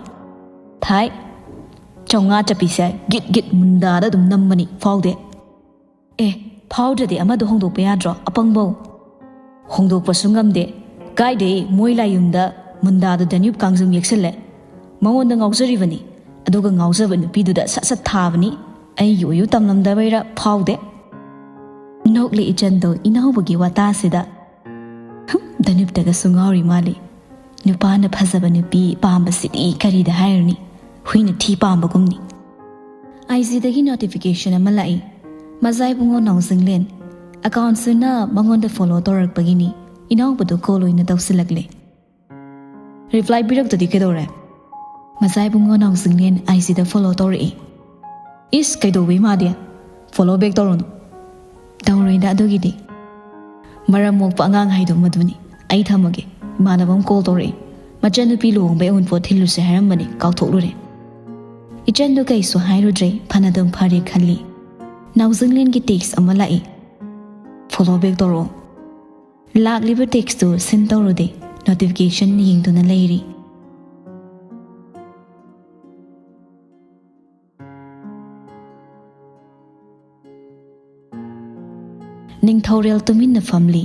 "ꯊꯥꯏ꯫ ꯆꯥꯝꯃꯉꯥ ꯆꯠꯄꯤꯁꯦ ꯒꯤꯠ ꯒꯤꯠ ꯃꯨꯟꯗꯥꯗ ꯑꯗꯨꯝ ꯅꯝꯕꯅꯤ, ꯐꯥꯎꯗꯦ?" "ꯑꯦ, ꯐꯥꯎꯗ꯭ꯔꯗꯤ ꯑꯃꯗꯣ ꯍꯣꯡꯗꯣꯛꯄ ꯌꯥꯗ꯭ꯔꯣ, ꯑꯄꯪꯕꯧ?" "ꯍꯣꯡꯗꯣꯛꯄꯁꯨ ꯉꯝꯗꯦ꯫ ꯀꯥꯏꯗꯩ ꯃꯣꯏ ꯂꯥꯏꯌꯨꯝꯗ ꯃꯨꯟꯗꯥꯗꯣ ꯗꯅ꯭ꯌꯨꯞ ꯀꯥꯡꯖꯨꯝ ꯌꯦꯛꯁꯜꯂꯦ꯫ ꯃꯉꯣꯟꯗ ꯉꯥꯎꯖꯔꯤꯕꯅꯤ꯫ ꯑꯗꯨꯒ ꯉꯥꯎꯖꯕ ꯅꯨꯄꯤꯗꯨꯗ ꯁꯠ ꯁꯠ ꯊꯥꯕꯅꯤ꯫ ꯑꯩꯒꯤ ꯑꯣꯏꯌꯨ ꯇꯝꯂꯝꯗꯕꯩꯔꯥ ꯐꯥꯎꯗꯦ꯫" ꯅꯣꯛꯂꯤ ꯏꯆꯟꯗꯣ ꯏꯅꯥꯎꯕꯒꯤ ꯋꯥꯇꯥꯁꯤꯗ꯫ "ꯍꯨꯝ, ꯗꯅ꯭ꯌꯨꯞꯇꯒꯁꯨ ꯉꯥꯎꯔꯤ ꯃꯥꯜꯂꯤ꯫ ꯅꯨꯄꯥꯅ ꯐꯖꯕ ꯅꯨꯄꯤ ꯄꯥꯝꯕꯁꯤꯗꯤ ꯀꯔꯤꯗ ꯍꯥꯏꯔꯨꯅꯤ, ꯍꯨꯏꯅ ꯊꯤ ꯄꯥꯝꯕꯒꯨꯝꯅꯤ꯫" ꯑꯥꯏꯖꯤꯗꯒꯤ notification ꯑꯃ ꯂꯥꯛꯏ꯫ "ꯃꯖꯥ ꯏꯕꯨꯡꯉꯣ ꯅꯥꯎꯖꯤꯡꯂꯦꯟ꯫ Accountꯁꯤꯅ ꯃꯉꯣꯟꯗ follow ꯇꯧꯔꯛꯄꯒꯤꯅꯤ꯫ ꯏꯅꯥꯎꯕꯗꯣ call ꯑꯣꯏꯅ ꯇꯧꯁꯤꯜꯂꯛꯂꯦ꯫" "Reply ꯄꯤꯔꯛꯇꯗꯤ ꯀꯩꯗꯧꯔꯦ?" "ꯃꯖꯥ ꯏꯕꯨꯡꯉꯣ ꯅꯥꯎꯖꯤꯡꯂꯦꯟ ꯑꯥꯏꯖꯤꯗ follow ꯇꯧꯔꯛꯏ꯫" "ꯏꯁ, ꯀꯩꯗꯧꯕꯩ ꯃꯥꯗꯤ? Follow back ꯇꯧꯔꯨꯅꯨ꯫" "ꯇꯧꯔꯣꯏꯗ ꯑꯗꯨꯒꯤꯗꯤ꯫" "ꯃꯔꯝ ꯃꯣꯛꯄ ꯑꯉꯥꯡ ꯍꯥꯏꯗꯣ ꯃꯗꯨꯅꯤ꯫ ꯑꯩ ꯊꯝꯃꯒꯦ꯫ ꯏꯃꯥꯟꯅꯕ ꯑꯃ call ꯇꯧꯔꯛꯏ꯫ ꯃꯆꯟꯅꯨꯄꯤ ꯂꯨꯍꯣꯡꯕꯩ ꯑꯎꯟꯄꯣꯠ ꯊꯤꯜꯂꯨꯁꯦ ꯍꯥꯏꯔꯝꯕꯅꯤ, ꯀꯥꯎꯊꯣꯛꯂꯨꯔꯦ꯫" ꯏꯆꯟꯗꯣ ꯀꯩꯁꯨ ꯍꯥꯏꯔꯨꯗ꯭ꯔꯦ, ꯐꯅꯗꯨꯝ ꯐꯔꯦ ꯈꯜꯂꯤ꯫ ꯅꯥꯎꯖꯤꯡꯂꯦꯟꯒꯤ text ꯑꯃ ꯂꯥꯛꯏ꯫ "Follow back ꯇꯧꯔꯛꯑꯣ꯫" ꯂꯥꯛꯂꯤꯕ textꯇꯨ seen ꯇꯧꯔꯨꯗꯦ, notification ꯌꯦꯡꯗꯨꯅ ꯂꯩꯔꯤ꯫ ꯅꯤꯡꯊꯧꯔꯦꯜ ꯇꯨꯃꯤꯟꯅ ꯐꯝꯂꯤ꯫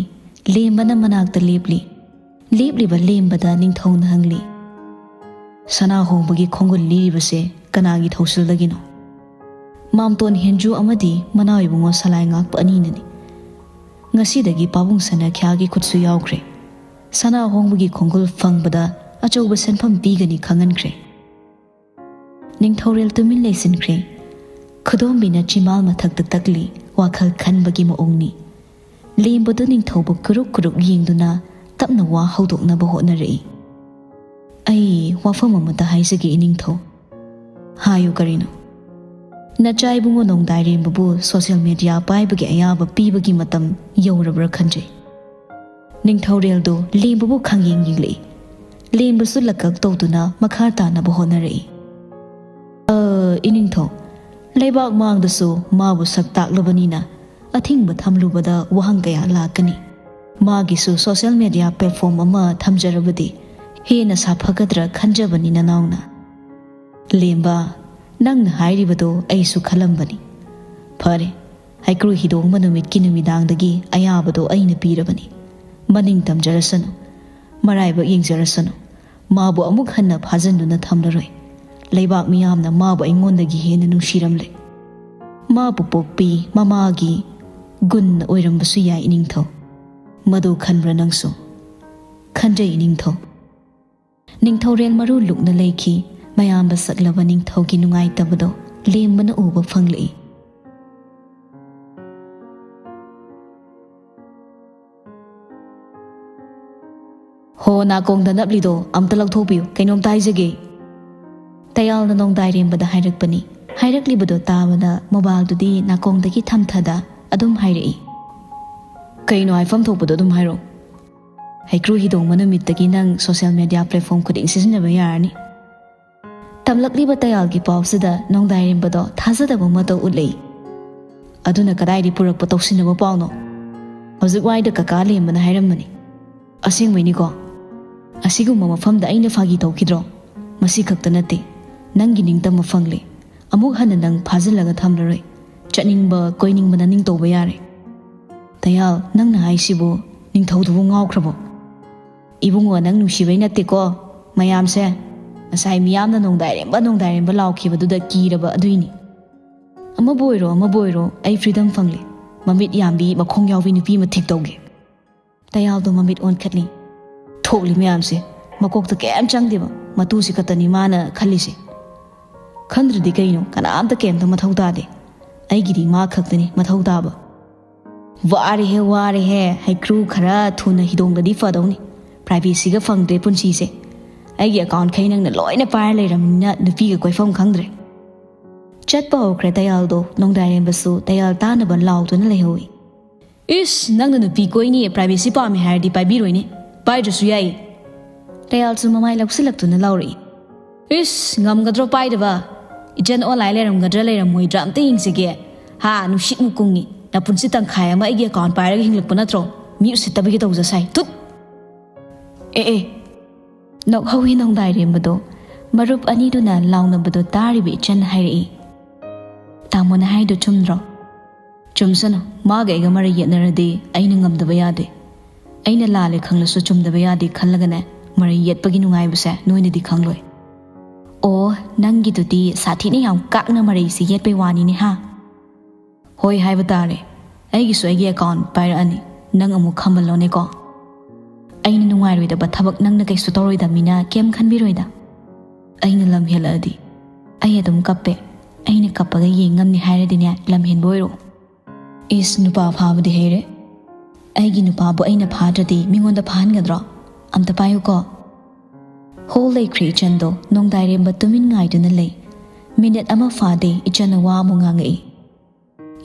ꯂꯦꯝꯕꯅ ꯃꯅꯥꯛꯇ ꯂꯦꯞꯂꯤ꯫ ꯂꯦꯞꯂꯤꯕ ꯂꯦꯝꯕꯗ ꯅꯤꯡꯊꯧꯅ ꯍꯪꯂꯤ, ꯁꯅꯥ ꯍꯣꯡꯕꯒꯤ ꯈꯣꯡꯒꯨꯜ ꯂꯤꯔꯤꯕꯁꯦ ꯀꯅꯥꯒꯤ ꯊꯧꯁꯤꯜꯗꯒꯤꯅꯣ? ꯃꯥꯝꯇꯣꯟ ꯍꯦꯟꯖꯨ ꯑꯃꯗꯤ ꯃꯅꯥꯎ ꯏꯕꯨꯡꯉꯣ ꯁꯂꯥꯏ ꯉꯥꯛꯄ ꯑꯅꯤꯅꯅꯤ꯫ ꯉꯁꯤꯗꯒꯤ ꯄꯥꯕꯨꯡ ꯁꯅꯥꯈ꯭ꯌꯥꯒꯤ ꯈꯨꯠꯁꯨ ꯌꯥꯎꯈ꯭ꯔꯦ꯫ ꯁꯅꯥ ꯍꯣꯡꯕꯒꯤ ꯈꯣꯡꯒꯨꯜ ꯐꯪꯕꯗ ꯑꯆꯧꯕ ꯁꯦꯟꯐꯝ ꯄꯤꯒꯅꯤ ꯈꯪꯍꯟꯈ꯭ꯔꯦ꯫ ꯅꯤꯡꯊꯧꯔꯦꯜ ꯇꯨꯃꯤꯟ ꯂꯩꯁꯤꯟꯈ꯭ꯔꯦ꯫ ꯈꯨꯗꯣꯝꯕꯤꯅ ꯆꯤꯝꯕꯥꯜ ꯃꯊꯛꯇ ꯇꯛꯂꯤ, ꯋꯥꯈꯜ ꯈꯟꯕꯒꯤ ꯃꯑꯣꯡꯅꯤ꯫ ꯂꯦꯝꯕꯗꯨ ꯅꯤꯡꯊꯧꯕꯨ ꯀꯨꯔꯨꯛ ꯀꯨꯔꯨꯛ ꯌꯦꯡꯗꯨꯅ ꯇꯞꯅ ꯋꯥ ꯍꯧꯗꯣꯛꯅꯕ ꯍꯣꯠꯅꯔꯛꯏ꯫ "ꯑꯩ ꯋꯥꯐꯝ ꯑꯃꯇ ꯍꯥꯏꯖꯒꯦ, ꯏꯅꯤꯡꯊꯧ꯫" "ꯍꯥꯏꯌꯨ, ꯀꯔꯤꯅꯣ?" "ꯅꯆꯥ ꯏꯕꯨꯡꯉꯣ ꯅꯣꯡꯗꯥꯏꯔꯦꯝꯕꯕꯨ ꯁꯣꯁꯤꯌꯦꯜ ꯃꯦꯗꯤꯌꯥ ꯄꯥꯏꯕꯒꯤ ꯑꯌꯥꯕ ꯄꯤꯕꯒꯤ ꯃꯇꯝ ꯌꯧꯔꯕ꯭ꯔꯥ ꯈꯟꯖꯩ꯫" ꯅꯤꯡꯊꯧꯔꯦꯜꯗꯨ ꯂꯦꯝꯕꯕꯨ ꯈꯪꯌꯦꯡ ꯌꯦꯡꯂꯛꯏ꯫ ꯂꯦꯝꯕꯁꯨ ꯂꯀꯛ ꯇꯧꯗꯨꯅ ꯃꯈꯥ ꯇꯥꯅꯕ ꯍꯣꯠꯅꯔꯛꯏ꯫ "ꯑ, ꯏꯅꯤꯡꯊꯧ, ꯂꯩꯕꯥꯛ ꯃꯥꯡꯗꯁꯨ ꯃꯥꯕꯨ ꯁꯛ ꯇꯥꯛꯂꯕꯅꯤꯅ ꯑꯊꯤꯡꯕ ꯊꯝꯂꯨꯕꯗ ꯋꯥꯍꯪ ꯀꯌꯥ ꯂꯥꯛꯀꯅꯤ꯫ ꯃꯥꯒꯤꯁꯨ ꯁꯣꯁꯤꯌꯦꯜ ꯃꯦꯗꯤꯌꯥ ꯄ꯭ꯂꯦꯠꯐꯣꯝ ꯑꯃ ꯊꯝꯖꯔꯕꯗꯤ ꯍꯦꯟꯅ ꯁꯥꯐꯒꯗ꯭ꯔꯥ ꯈꯟꯖꯕꯅꯤ ꯅꯅꯥꯎꯅ꯫" "ꯂꯦꯝꯕ, ꯅꯪꯅ ꯍꯥꯏꯔꯤꯕꯗꯣ ꯑꯩꯁꯨ ꯈꯜꯂꯝꯕꯅꯤ꯫ ꯐꯔꯦ, ꯍꯩꯀ꯭ꯔꯨ ꯍꯤꯗꯣꯡꯕ ꯅꯨꯃꯤꯠꯀꯤ ꯅꯨꯃꯤꯗꯥꯡꯗꯒꯤ ꯑꯌꯥꯕꯗꯣ ꯑꯩꯅ ꯄꯤꯔꯕꯅꯤ꯫ ꯃꯅꯤꯡ ꯇꯝꯖꯔꯁꯅꯨ, ꯃꯔꯥꯏꯕꯛ ꯌꯦꯡꯖꯔꯁꯅꯨ꯫ ꯃꯥꯕꯨ ꯑꯃꯨꯛ ꯍꯟꯅ ꯐꯥꯖꯤꯟꯗꯨꯅ ꯊꯝꯂꯔꯣꯏ꯫ ꯂꯩꯕꯥꯛ ꯃꯤꯌꯥꯝꯅ ꯃꯥꯕꯨ ꯑꯩꯉꯣꯟꯗꯒꯤ ꯍꯦꯟꯅ ꯅꯨꯡꯁꯤꯔꯝꯂꯦ꯫ ꯃꯥꯕꯨ ꯄꯣꯛꯄꯤ ꯃꯃꯥꯒꯤ ꯒꯨꯟ ꯑꯣꯏꯔꯝꯕꯁꯨ ꯌꯥꯏ, ꯏꯅꯤꯡꯊꯧ꯫ ꯃꯗꯨ ꯈꯟꯕ꯭ꯔꯥ ꯅꯪꯁꯨ?" "ꯈꯟꯖꯩ, ꯏꯅꯤꯡꯊꯧ꯫" ꯅꯤꯡꯊꯧꯔꯦꯜ ꯃꯔꯨ ꯂꯨꯛꯅ ꯂꯩꯈꯤ꯫ ꯃꯌꯥꯝꯕ ꯁꯛꯂꯕ ꯅꯤꯡꯊꯧꯒꯤ ꯅꯨꯡꯉꯥꯏꯇꯕꯗꯣ ꯂꯦꯝꯕꯅ ꯎꯕ ꯐꯪꯂꯛꯏ꯫ "ꯍꯣ, ꯅꯥꯀꯣꯡꯗ ꯅꯞꯂꯤꯗꯣ ꯑꯝꯇ ꯂꯧꯊꯣꯛꯄꯤꯌꯨ, ꯀꯩꯅꯣꯝꯇ ꯍꯥꯏꯖꯒꯦ꯫" ꯇꯌꯥꯜꯅ ꯅꯣꯡꯗꯥꯏꯔꯦꯝꯕꯗ ꯍꯥꯏꯔꯛꯄꯅꯤ꯫ ꯍꯥꯏꯔꯛꯂꯤꯕꯗꯣ ꯇꯥꯕꯗ ꯃꯣꯕꯥꯏꯜꯗꯨꯗꯤ ꯅꯥꯀꯣꯡꯗꯒꯤ ꯊꯝꯊꯗ ꯑꯗꯨꯝ ꯍꯥꯏꯔꯛꯏ꯫ "ꯀꯩꯅꯣ ꯍꯥꯏꯐꯝ ꯊꯣꯛꯄꯗꯣ ꯑꯗꯨꯝ ꯍꯥꯏꯔꯛꯑꯣ꯫ ꯍꯩꯀ꯭ꯔꯨ ꯍꯤꯗꯣꯡꯕ ꯅꯨꯃꯤꯠꯇꯒꯤ ꯅꯪ ꯁꯣꯁꯤꯌꯦꯜ ꯃꯦꯗꯤꯌꯥ ꯄ꯭ꯂꯦꯠꯐꯣꯝ ꯈꯨꯗꯤꯡ ꯁꯤꯖꯤꯟꯅꯕ ꯌꯥꯔꯅꯤ꯫" ꯇꯝꯂꯛꯂꯤꯕ ꯇꯌꯥꯜꯒꯤ ꯄꯥꯎꯁꯤꯗ ꯅꯣꯡꯗꯥꯏꯔꯦꯝꯕꯗꯣ ꯊꯥꯖꯗꯕ ꯃꯇꯧ ꯎꯠꯂꯛꯏ꯫ "ꯑꯗꯨꯅ ꯀꯗꯥꯏꯗꯒꯤ ꯄꯨꯔꯛꯄ ꯇꯧꯁꯤꯟꯅꯕ ꯄꯥꯎꯅꯣ? ꯍꯧꯖꯤꯛ ꯋꯥꯏꯗ ꯀꯀꯥ ꯂꯦꯝꯕꯅ ꯍꯥꯏꯔꯝꯕꯅꯤ꯫" "ꯑꯁꯦꯡꯕꯩꯅꯤꯀꯣ? ꯑꯁꯤꯒꯨꯝꯕ ꯃꯐꯝꯗ ꯑꯩꯅ ꯐꯥꯒꯤ ꯇꯧꯈꯤꯗ꯭ꯔꯣ? ꯃꯁꯤ ꯈꯛꯇ ꯅꯠꯇꯦ, ꯅꯪꯒꯤ ꯅꯤꯡꯇꯝꯕ ꯐꯪꯂꯦ꯫ ꯑꯃꯨꯛ ꯍꯟꯅ ꯅꯪ ꯐꯥꯖꯤꯜꯂꯒ ꯊꯝꯂꯔꯣꯏ꯫ ꯆꯠꯅꯤꯡꯕ, ꯀꯣꯏꯅꯤꯡꯕ ꯅꯅꯤꯡ ꯇꯧꯕ ꯌꯥꯔꯦ꯫" "ꯇꯌꯥꯜ, ꯅꯪꯅ ꯍꯥꯏꯁꯤꯕꯨ ꯅꯤꯡꯊꯧꯗꯨꯕꯨ ꯉꯥꯎꯈ꯭ꯔꯕꯣ?" "ꯏꯕꯨꯡꯉꯣ, ꯅꯪ ꯅꯨꯡꯁꯤꯕꯩ ꯅꯠꯇꯦꯀꯣ꯫ ꯃꯌꯥꯝꯁꯦ ꯉꯁꯥꯏ ꯃꯤꯌꯥꯝꯅ "ꯅꯣꯡꯗꯥꯏꯔꯦꯝꯕ, ꯅꯣꯡꯗꯥꯏꯔꯦꯝꯕ" ꯂꯥꯎꯈꯤꯕꯗꯨꯗ ꯀꯤꯔꯕ ꯑꯗꯨꯏꯅꯤ꯫ ꯑꯃꯕꯨ ꯑꯣꯏꯔꯣ, ꯑꯃꯕꯨ ꯑꯣꯏꯔꯣ, ꯑꯩ freedom ꯐꯪꯂꯦ꯫ ꯃꯃꯤꯠ ꯌꯥꯝꯕꯤ, ꯃꯈꯣꯡ ꯌꯥꯎꯕꯤ ꯅꯨꯄꯤ ꯑꯃ ꯊꯤꯛ ꯇꯧꯒꯦ꯫ ꯇꯌꯥꯜꯗꯣ ꯃꯃꯤꯠ ꯑꯣꯟꯈꯠꯂꯤ꯫ ꯊꯣꯛꯂꯤ ꯃꯌꯥꯝꯁꯦ ꯃꯀꯣꯛꯇ ꯀꯩꯝ ꯆꯪꯗꯦꯕ꯫ ꯃꯇꯨꯁꯤ ꯈꯛꯇꯅꯤ ꯃꯥꯅ ꯈꯜꯂꯤꯁꯦ꯫ ꯈꯟꯗ꯭ꯔꯗꯤ ꯀꯩꯅꯣ? ꯀꯅꯥꯝꯇ ꯀꯩꯝꯇ ꯃꯊꯧ ꯇꯥꯗꯦ꯫ ꯑꯩꯒꯤꯗꯤ ꯃꯥ ꯈꯛꯇꯅꯤ ꯃꯊꯧ ꯇꯥꯕ꯫ "ꯋꯥꯔꯦꯍꯦ, ꯋꯥꯔꯦꯍꯦ, ꯍꯩꯀ꯭ꯔꯨ ꯈꯔ ꯊꯨꯅ ꯍꯤꯗꯣꯡꯂꯗꯤ ꯐꯗꯧꯅꯤ꯫ Privacyꯒ ꯐꯪꯗ꯭ꯔꯦ ꯄꯨꯟꯁꯤꯁꯦ꯫ ꯑꯩꯒꯤ accountꯈꯩ ꯅꯪꯅ ꯂꯣꯏꯅ ꯄꯥꯏꯔ ꯂꯩꯔꯝꯅꯤꯅ ꯅꯨꯄꯤꯒ ꯀꯣꯏꯐꯝ ꯈꯪꯗ꯭ꯔꯦ"꯫ ꯆꯠꯄ ꯍꯧꯈ꯭ꯔꯦ ꯇꯌꯥꯜꯗꯣ꯫ ꯅꯣꯡꯗꯥꯏꯔꯦꯝꯕꯁꯨ ꯇꯌꯥꯜ ꯇꯥꯅꯕ ꯂꯥꯎꯗꯨꯅ ꯂꯩꯍꯧꯏ꯫ "ꯏꯁ, ꯅꯪꯅ ꯅꯨꯄꯤ ꯀꯣꯏꯅꯤꯌꯦ, privacy ꯄꯥꯝꯃꯦ ꯍꯥꯏꯔꯗꯤ ꯄꯥꯏꯕꯤꯔꯣꯏꯅꯦ꯫ ꯄꯥꯏꯗ꯭ꯔꯁꯨ ꯌꯥꯏꯌꯦ"꯫ ꯇꯌꯥꯜꯁꯨ ꯃꯃꯥꯏ ꯂꯧꯁꯤꯜꯂꯛꯇꯨꯅ ꯂꯥꯎꯔꯛꯏ꯫ "ꯏꯁ, ꯉꯝꯒꯗ꯭ꯔꯣ ꯄꯥꯏꯗꯕ? ꯏꯆꯟ online ꯂꯩꯔꯝꯒꯗ꯭ꯔꯥ ꯂꯩꯔꯝꯃꯣꯏꯗ꯭ꯔꯥ ꯑꯝꯇ ꯌꯦꯡꯁꯤꯒꯦ꯫ ꯍꯥ, ꯅꯨꯡꯁꯤꯠ ꯃꯨꯛ ꯀꯨꯡꯉꯤ꯫ ꯅꯄꯨꯟꯁꯤ ꯇꯪꯈꯥꯏ ꯑꯃ ꯑꯩꯒꯤ account ꯄꯥꯏꯔꯒ ꯍꯤꯡꯂꯛꯄ ꯅꯠꯇ꯭ꯔꯣ? ꯃꯤ ꯎꯁꯤꯠꯇꯕꯒꯤ ꯇꯧꯖ ꯁꯥꯏ꯫ ꯇꯨꯠ!" ꯑꯦ ꯑꯦ꯫ ꯅꯣꯛꯍꯧꯏ ꯅꯣꯡꯗꯥꯏꯔꯦꯝꯕꯗꯣ꯫ ꯃꯔꯨꯞ ꯑꯅꯤꯗꯨꯅ ꯂꯥꯎꯅꯕꯗꯣ ꯇꯥꯔꯤꯕ ꯏꯆꯟ ꯍꯥꯏꯔꯛꯏ꯫ "ꯇꯥꯃꯣꯅ ꯍꯥꯏꯗꯣ ꯆꯨꯝꯗ꯭ꯔꯣ?" "ꯆꯨꯝꯁꯅꯨ, ꯃꯥꯒ ꯑꯩꯒ ꯃꯔꯩ ꯌꯦꯠꯅꯔꯗꯤ ꯑꯩꯅ ꯉꯝꯗꯕ ꯌꯥꯗꯦ꯫ ꯑꯩꯅ ꯂꯥꯜꯂꯦ ꯈꯪꯂꯁꯨ ꯆꯨꯝꯗꯕ ꯌꯥꯗꯦ ꯈꯜꯂꯒꯅꯦ, ꯃꯔꯩ ꯌꯦꯠꯄꯒꯤ ꯅꯨꯡꯉꯥꯏꯕꯁꯦ ꯅꯣꯏꯅꯗꯤ ꯈꯪꯂꯣꯏ"꯫ "ꯑꯣ, ꯅꯪꯒꯤꯗꯨꯗꯤ ꯁꯥꯊꯤꯅ ꯌꯥꯝ ꯀꯥꯛꯅ ꯃꯔꯩꯁꯦ ꯌꯦꯠꯄꯩ ꯋꯥꯅꯤꯅꯦ ꯍꯥ?" "ꯍꯣꯏ ꯍꯥꯏꯕ ꯇꯥꯔꯦ꯫ ꯑꯩꯒꯤꯁꯨ ꯑꯩꯒꯤ account ꯄꯥꯏꯔꯛꯑꯅꯤ꯫ ꯅꯪ ꯑꯃꯨꯛ ꯈꯝꯕꯜꯂꯣꯅꯦꯀꯣ"꯫ "ꯑꯩꯅ ꯅꯨꯡꯉꯥꯏꯔꯣꯏꯗꯕ ꯊꯕꯛ ꯅꯪꯅ ꯀꯩꯁꯨ ꯇꯧꯔꯣꯏꯗꯕꯅꯤꯅ ꯀꯩꯝ ꯈꯟꯕꯤꯔꯣꯏꯗ"꯫ "ꯑꯩꯅ ꯂꯝ ꯍꯦꯜꯂꯛꯑꯗꯤ?" "ꯑꯩ ꯑꯗꯨꯝ ꯀꯞꯄꯦ꯫ ꯑꯩꯅ ꯀꯞꯄꯒ ꯌꯦꯡ ꯉꯝꯅꯤ ꯍꯥꯏꯔꯗꯤꯅꯦ, ꯂꯝ ꯍꯦꯟꯕ ꯑꯣꯏꯔꯣ"꯫ "ꯏꯁ, ꯅꯨꯄꯥ ꯐꯥꯕꯗꯤ ꯍꯩꯔꯦ꯫ ꯑꯩꯒꯤ ꯅꯨꯄꯥꯕꯨ ꯑꯩꯅ ꯐꯥꯗ꯭ꯔꯗꯤ ꯃꯤꯉꯣꯟꯗ ꯐꯥꯍꯟꯒꯗ꯭ꯔꯣ? ꯑꯝꯇ ꯄꯥꯏꯌꯨꯀꯣ"꯫ ꯍꯣꯜ ꯂꯩꯈ꯭ꯔꯦ ꯏꯆꯟꯗꯣ꯫ ꯅꯣꯡꯗꯥꯏꯔꯦꯝꯕ ꯇꯨꯃꯤꯟ ꯉꯥꯏꯗꯨꯅ ꯂꯩ꯫ ꯃꯤꯅꯤꯠ ꯑꯃ ꯐꯥꯗꯦ ꯏꯆꯟꯅ ꯋꯥ ꯑꯃꯨꯛ ꯉꯥꯡꯉꯛꯏ꯫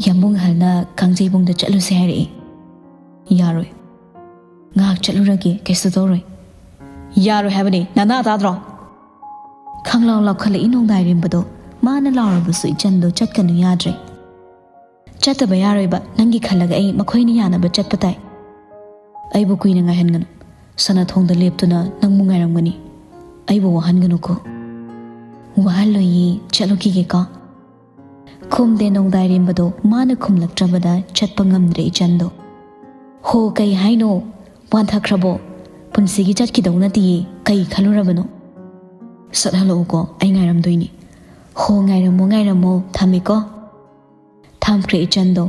"ꯌꯥꯝꯕꯨꯡ ꯑꯍꯜꯅ ꯀꯥꯡꯖꯩꯕꯨꯡꯗ ꯆꯠꯂꯨꯁꯦ ꯍꯥꯏꯔꯛꯏ"꯫ "ꯌꯥꯔꯣꯏ"꯫ "ꯉꯥꯏꯍꯥꯛ ꯆꯠꯂꯨꯔꯒꯦ, ꯀꯩꯁꯨ ꯇꯧꯔꯣꯏ"꯫ "ꯌꯥꯔꯣꯏ ꯍꯥꯏꯕꯅꯤ, ꯅꯅꯥ ꯇꯥꯗ꯭ꯔꯣ?" ꯈꯪꯂꯥꯎ ꯂꯥꯎꯈꯠꯂꯛꯏ ꯅꯣꯡꯗꯥꯏꯔꯦꯝꯕꯗꯣ꯫ ꯃꯥꯅ ꯂꯥꯎꯔꯕꯁꯨ ꯏꯆꯟꯗꯣ ꯆꯠꯀꯅꯨ ꯌꯥꯗ꯭ꯔꯦ꯫ "ꯆꯠꯇꯕ ꯌꯥꯔꯣꯏꯕ, ꯅꯪꯒꯤ ꯈꯜꯂꯒ ꯑꯩ ꯃꯈꯣꯏꯅ ꯌꯥꯅꯕ ꯆꯠꯄ ꯇꯥꯏ"꯫ "ꯑꯩꯕꯨ ꯀꯨꯏꯅ ꯉꯥꯏꯍꯟꯒꯅꯨ꯫ ꯁꯅꯥꯊꯣꯡꯗ ꯂꯦꯞꯇꯨꯅ ꯅꯪꯕꯨ ꯉꯥꯏꯔꯝꯒꯅꯤ꯫ ꯑꯩꯕꯨ ꯋꯥꯍꯟꯒꯅꯨꯀꯣ"꯫ "ꯋꯥꯍꯜꯂꯣꯏꯌꯦ, ꯆꯠꯂꯨꯈꯤꯒꯦꯀꯣ"꯫ ꯈꯨꯝꯗꯦ ꯅꯣꯡꯗꯥꯏꯔꯦꯝꯕꯗꯣ꯫ ꯃꯥꯅ ꯈꯨꯝꯂꯛꯇ꯭ꯔꯕꯗ ꯆꯠꯄ ꯉꯝꯗ꯭ꯔꯦ ꯏꯆꯟꯗꯣ꯫ "ꯍꯣ, ꯀꯩ ꯍꯥꯏꯅꯣ? ꯋꯥꯟꯊꯈ꯭ꯔꯕꯣ? ꯄꯨꯟꯁꯤꯒꯤ ꯆꯠꯈꯤꯗꯧ ꯅꯠꯇꯤꯌꯦ, ꯀꯩ ꯈꯜꯂꯨꯔꯕꯅꯣ?" "ꯁꯠ ꯍꯜꯂꯛꯎꯀꯣ, ꯑꯩ ꯉꯥꯏꯔꯝꯗꯣꯏꯅꯤ꯫" "ꯍꯣ, ꯉꯥꯏꯔꯝꯃꯣ, ꯉꯥꯏꯔꯝꯃꯣ, ꯊꯝꯃꯦꯀꯣ꯫" ꯊꯝꯈ꯭ꯔꯦ ꯏꯆꯟꯗꯣ꯫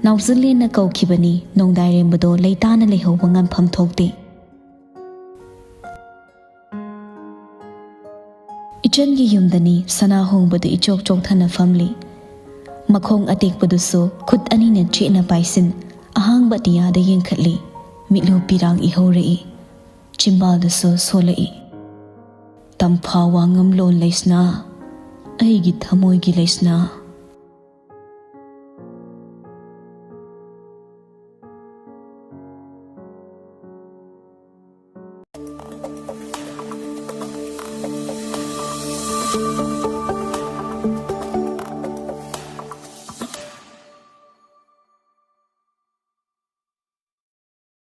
ꯅꯥꯎꯖꯤꯂꯦꯟꯅ ꯀꯧꯈꯤꯕꯅꯤ ꯅꯣꯡꯗꯥꯏꯔꯦꯝꯕꯗꯣ ꯂꯩꯇꯥꯅ ꯂꯩꯍꯧꯕ ꯉꯝꯐꯝ ꯊꯣꯛꯇꯦ꯫ ꯏꯆꯟꯒꯤ ꯌꯨꯝꯗꯅꯤ ꯁꯅꯥ ꯍꯣꯡꯕꯗꯨ ꯏꯆꯣꯛ ꯆꯣꯛꯊꯅ ꯐꯝꯂꯤ꯫ ꯃꯈꯣꯡ ꯑꯇꯦꯛꯄꯗꯨꯁꯨ ꯈꯨꯠ ꯑꯅꯤꯅ ꯆꯦꯠꯅ ꯄꯥꯏꯁꯤꯟ, ꯑꯍꯥꯡꯕ ꯑꯇꯤꯌꯥꯗ ꯌꯦꯡꯈꯠꯂꯤ꯫ ꯃꯤꯠꯂꯨ ꯄꯤꯔꯥꯡ ꯏꯍꯧꯔꯛꯏ꯫ ꯆꯤꯝꯕꯥꯜꯗꯨꯁꯨ ꯁꯣꯜꯂꯛꯏ꯫ "ꯇꯝꯐꯥ ꯋꯥꯉꯝꯂꯣꯟ ꯂꯩꯁꯅꯥ, ꯑꯩꯒꯤ ꯊꯃꯣꯏꯒꯤ ꯂꯩꯁꯅꯥ,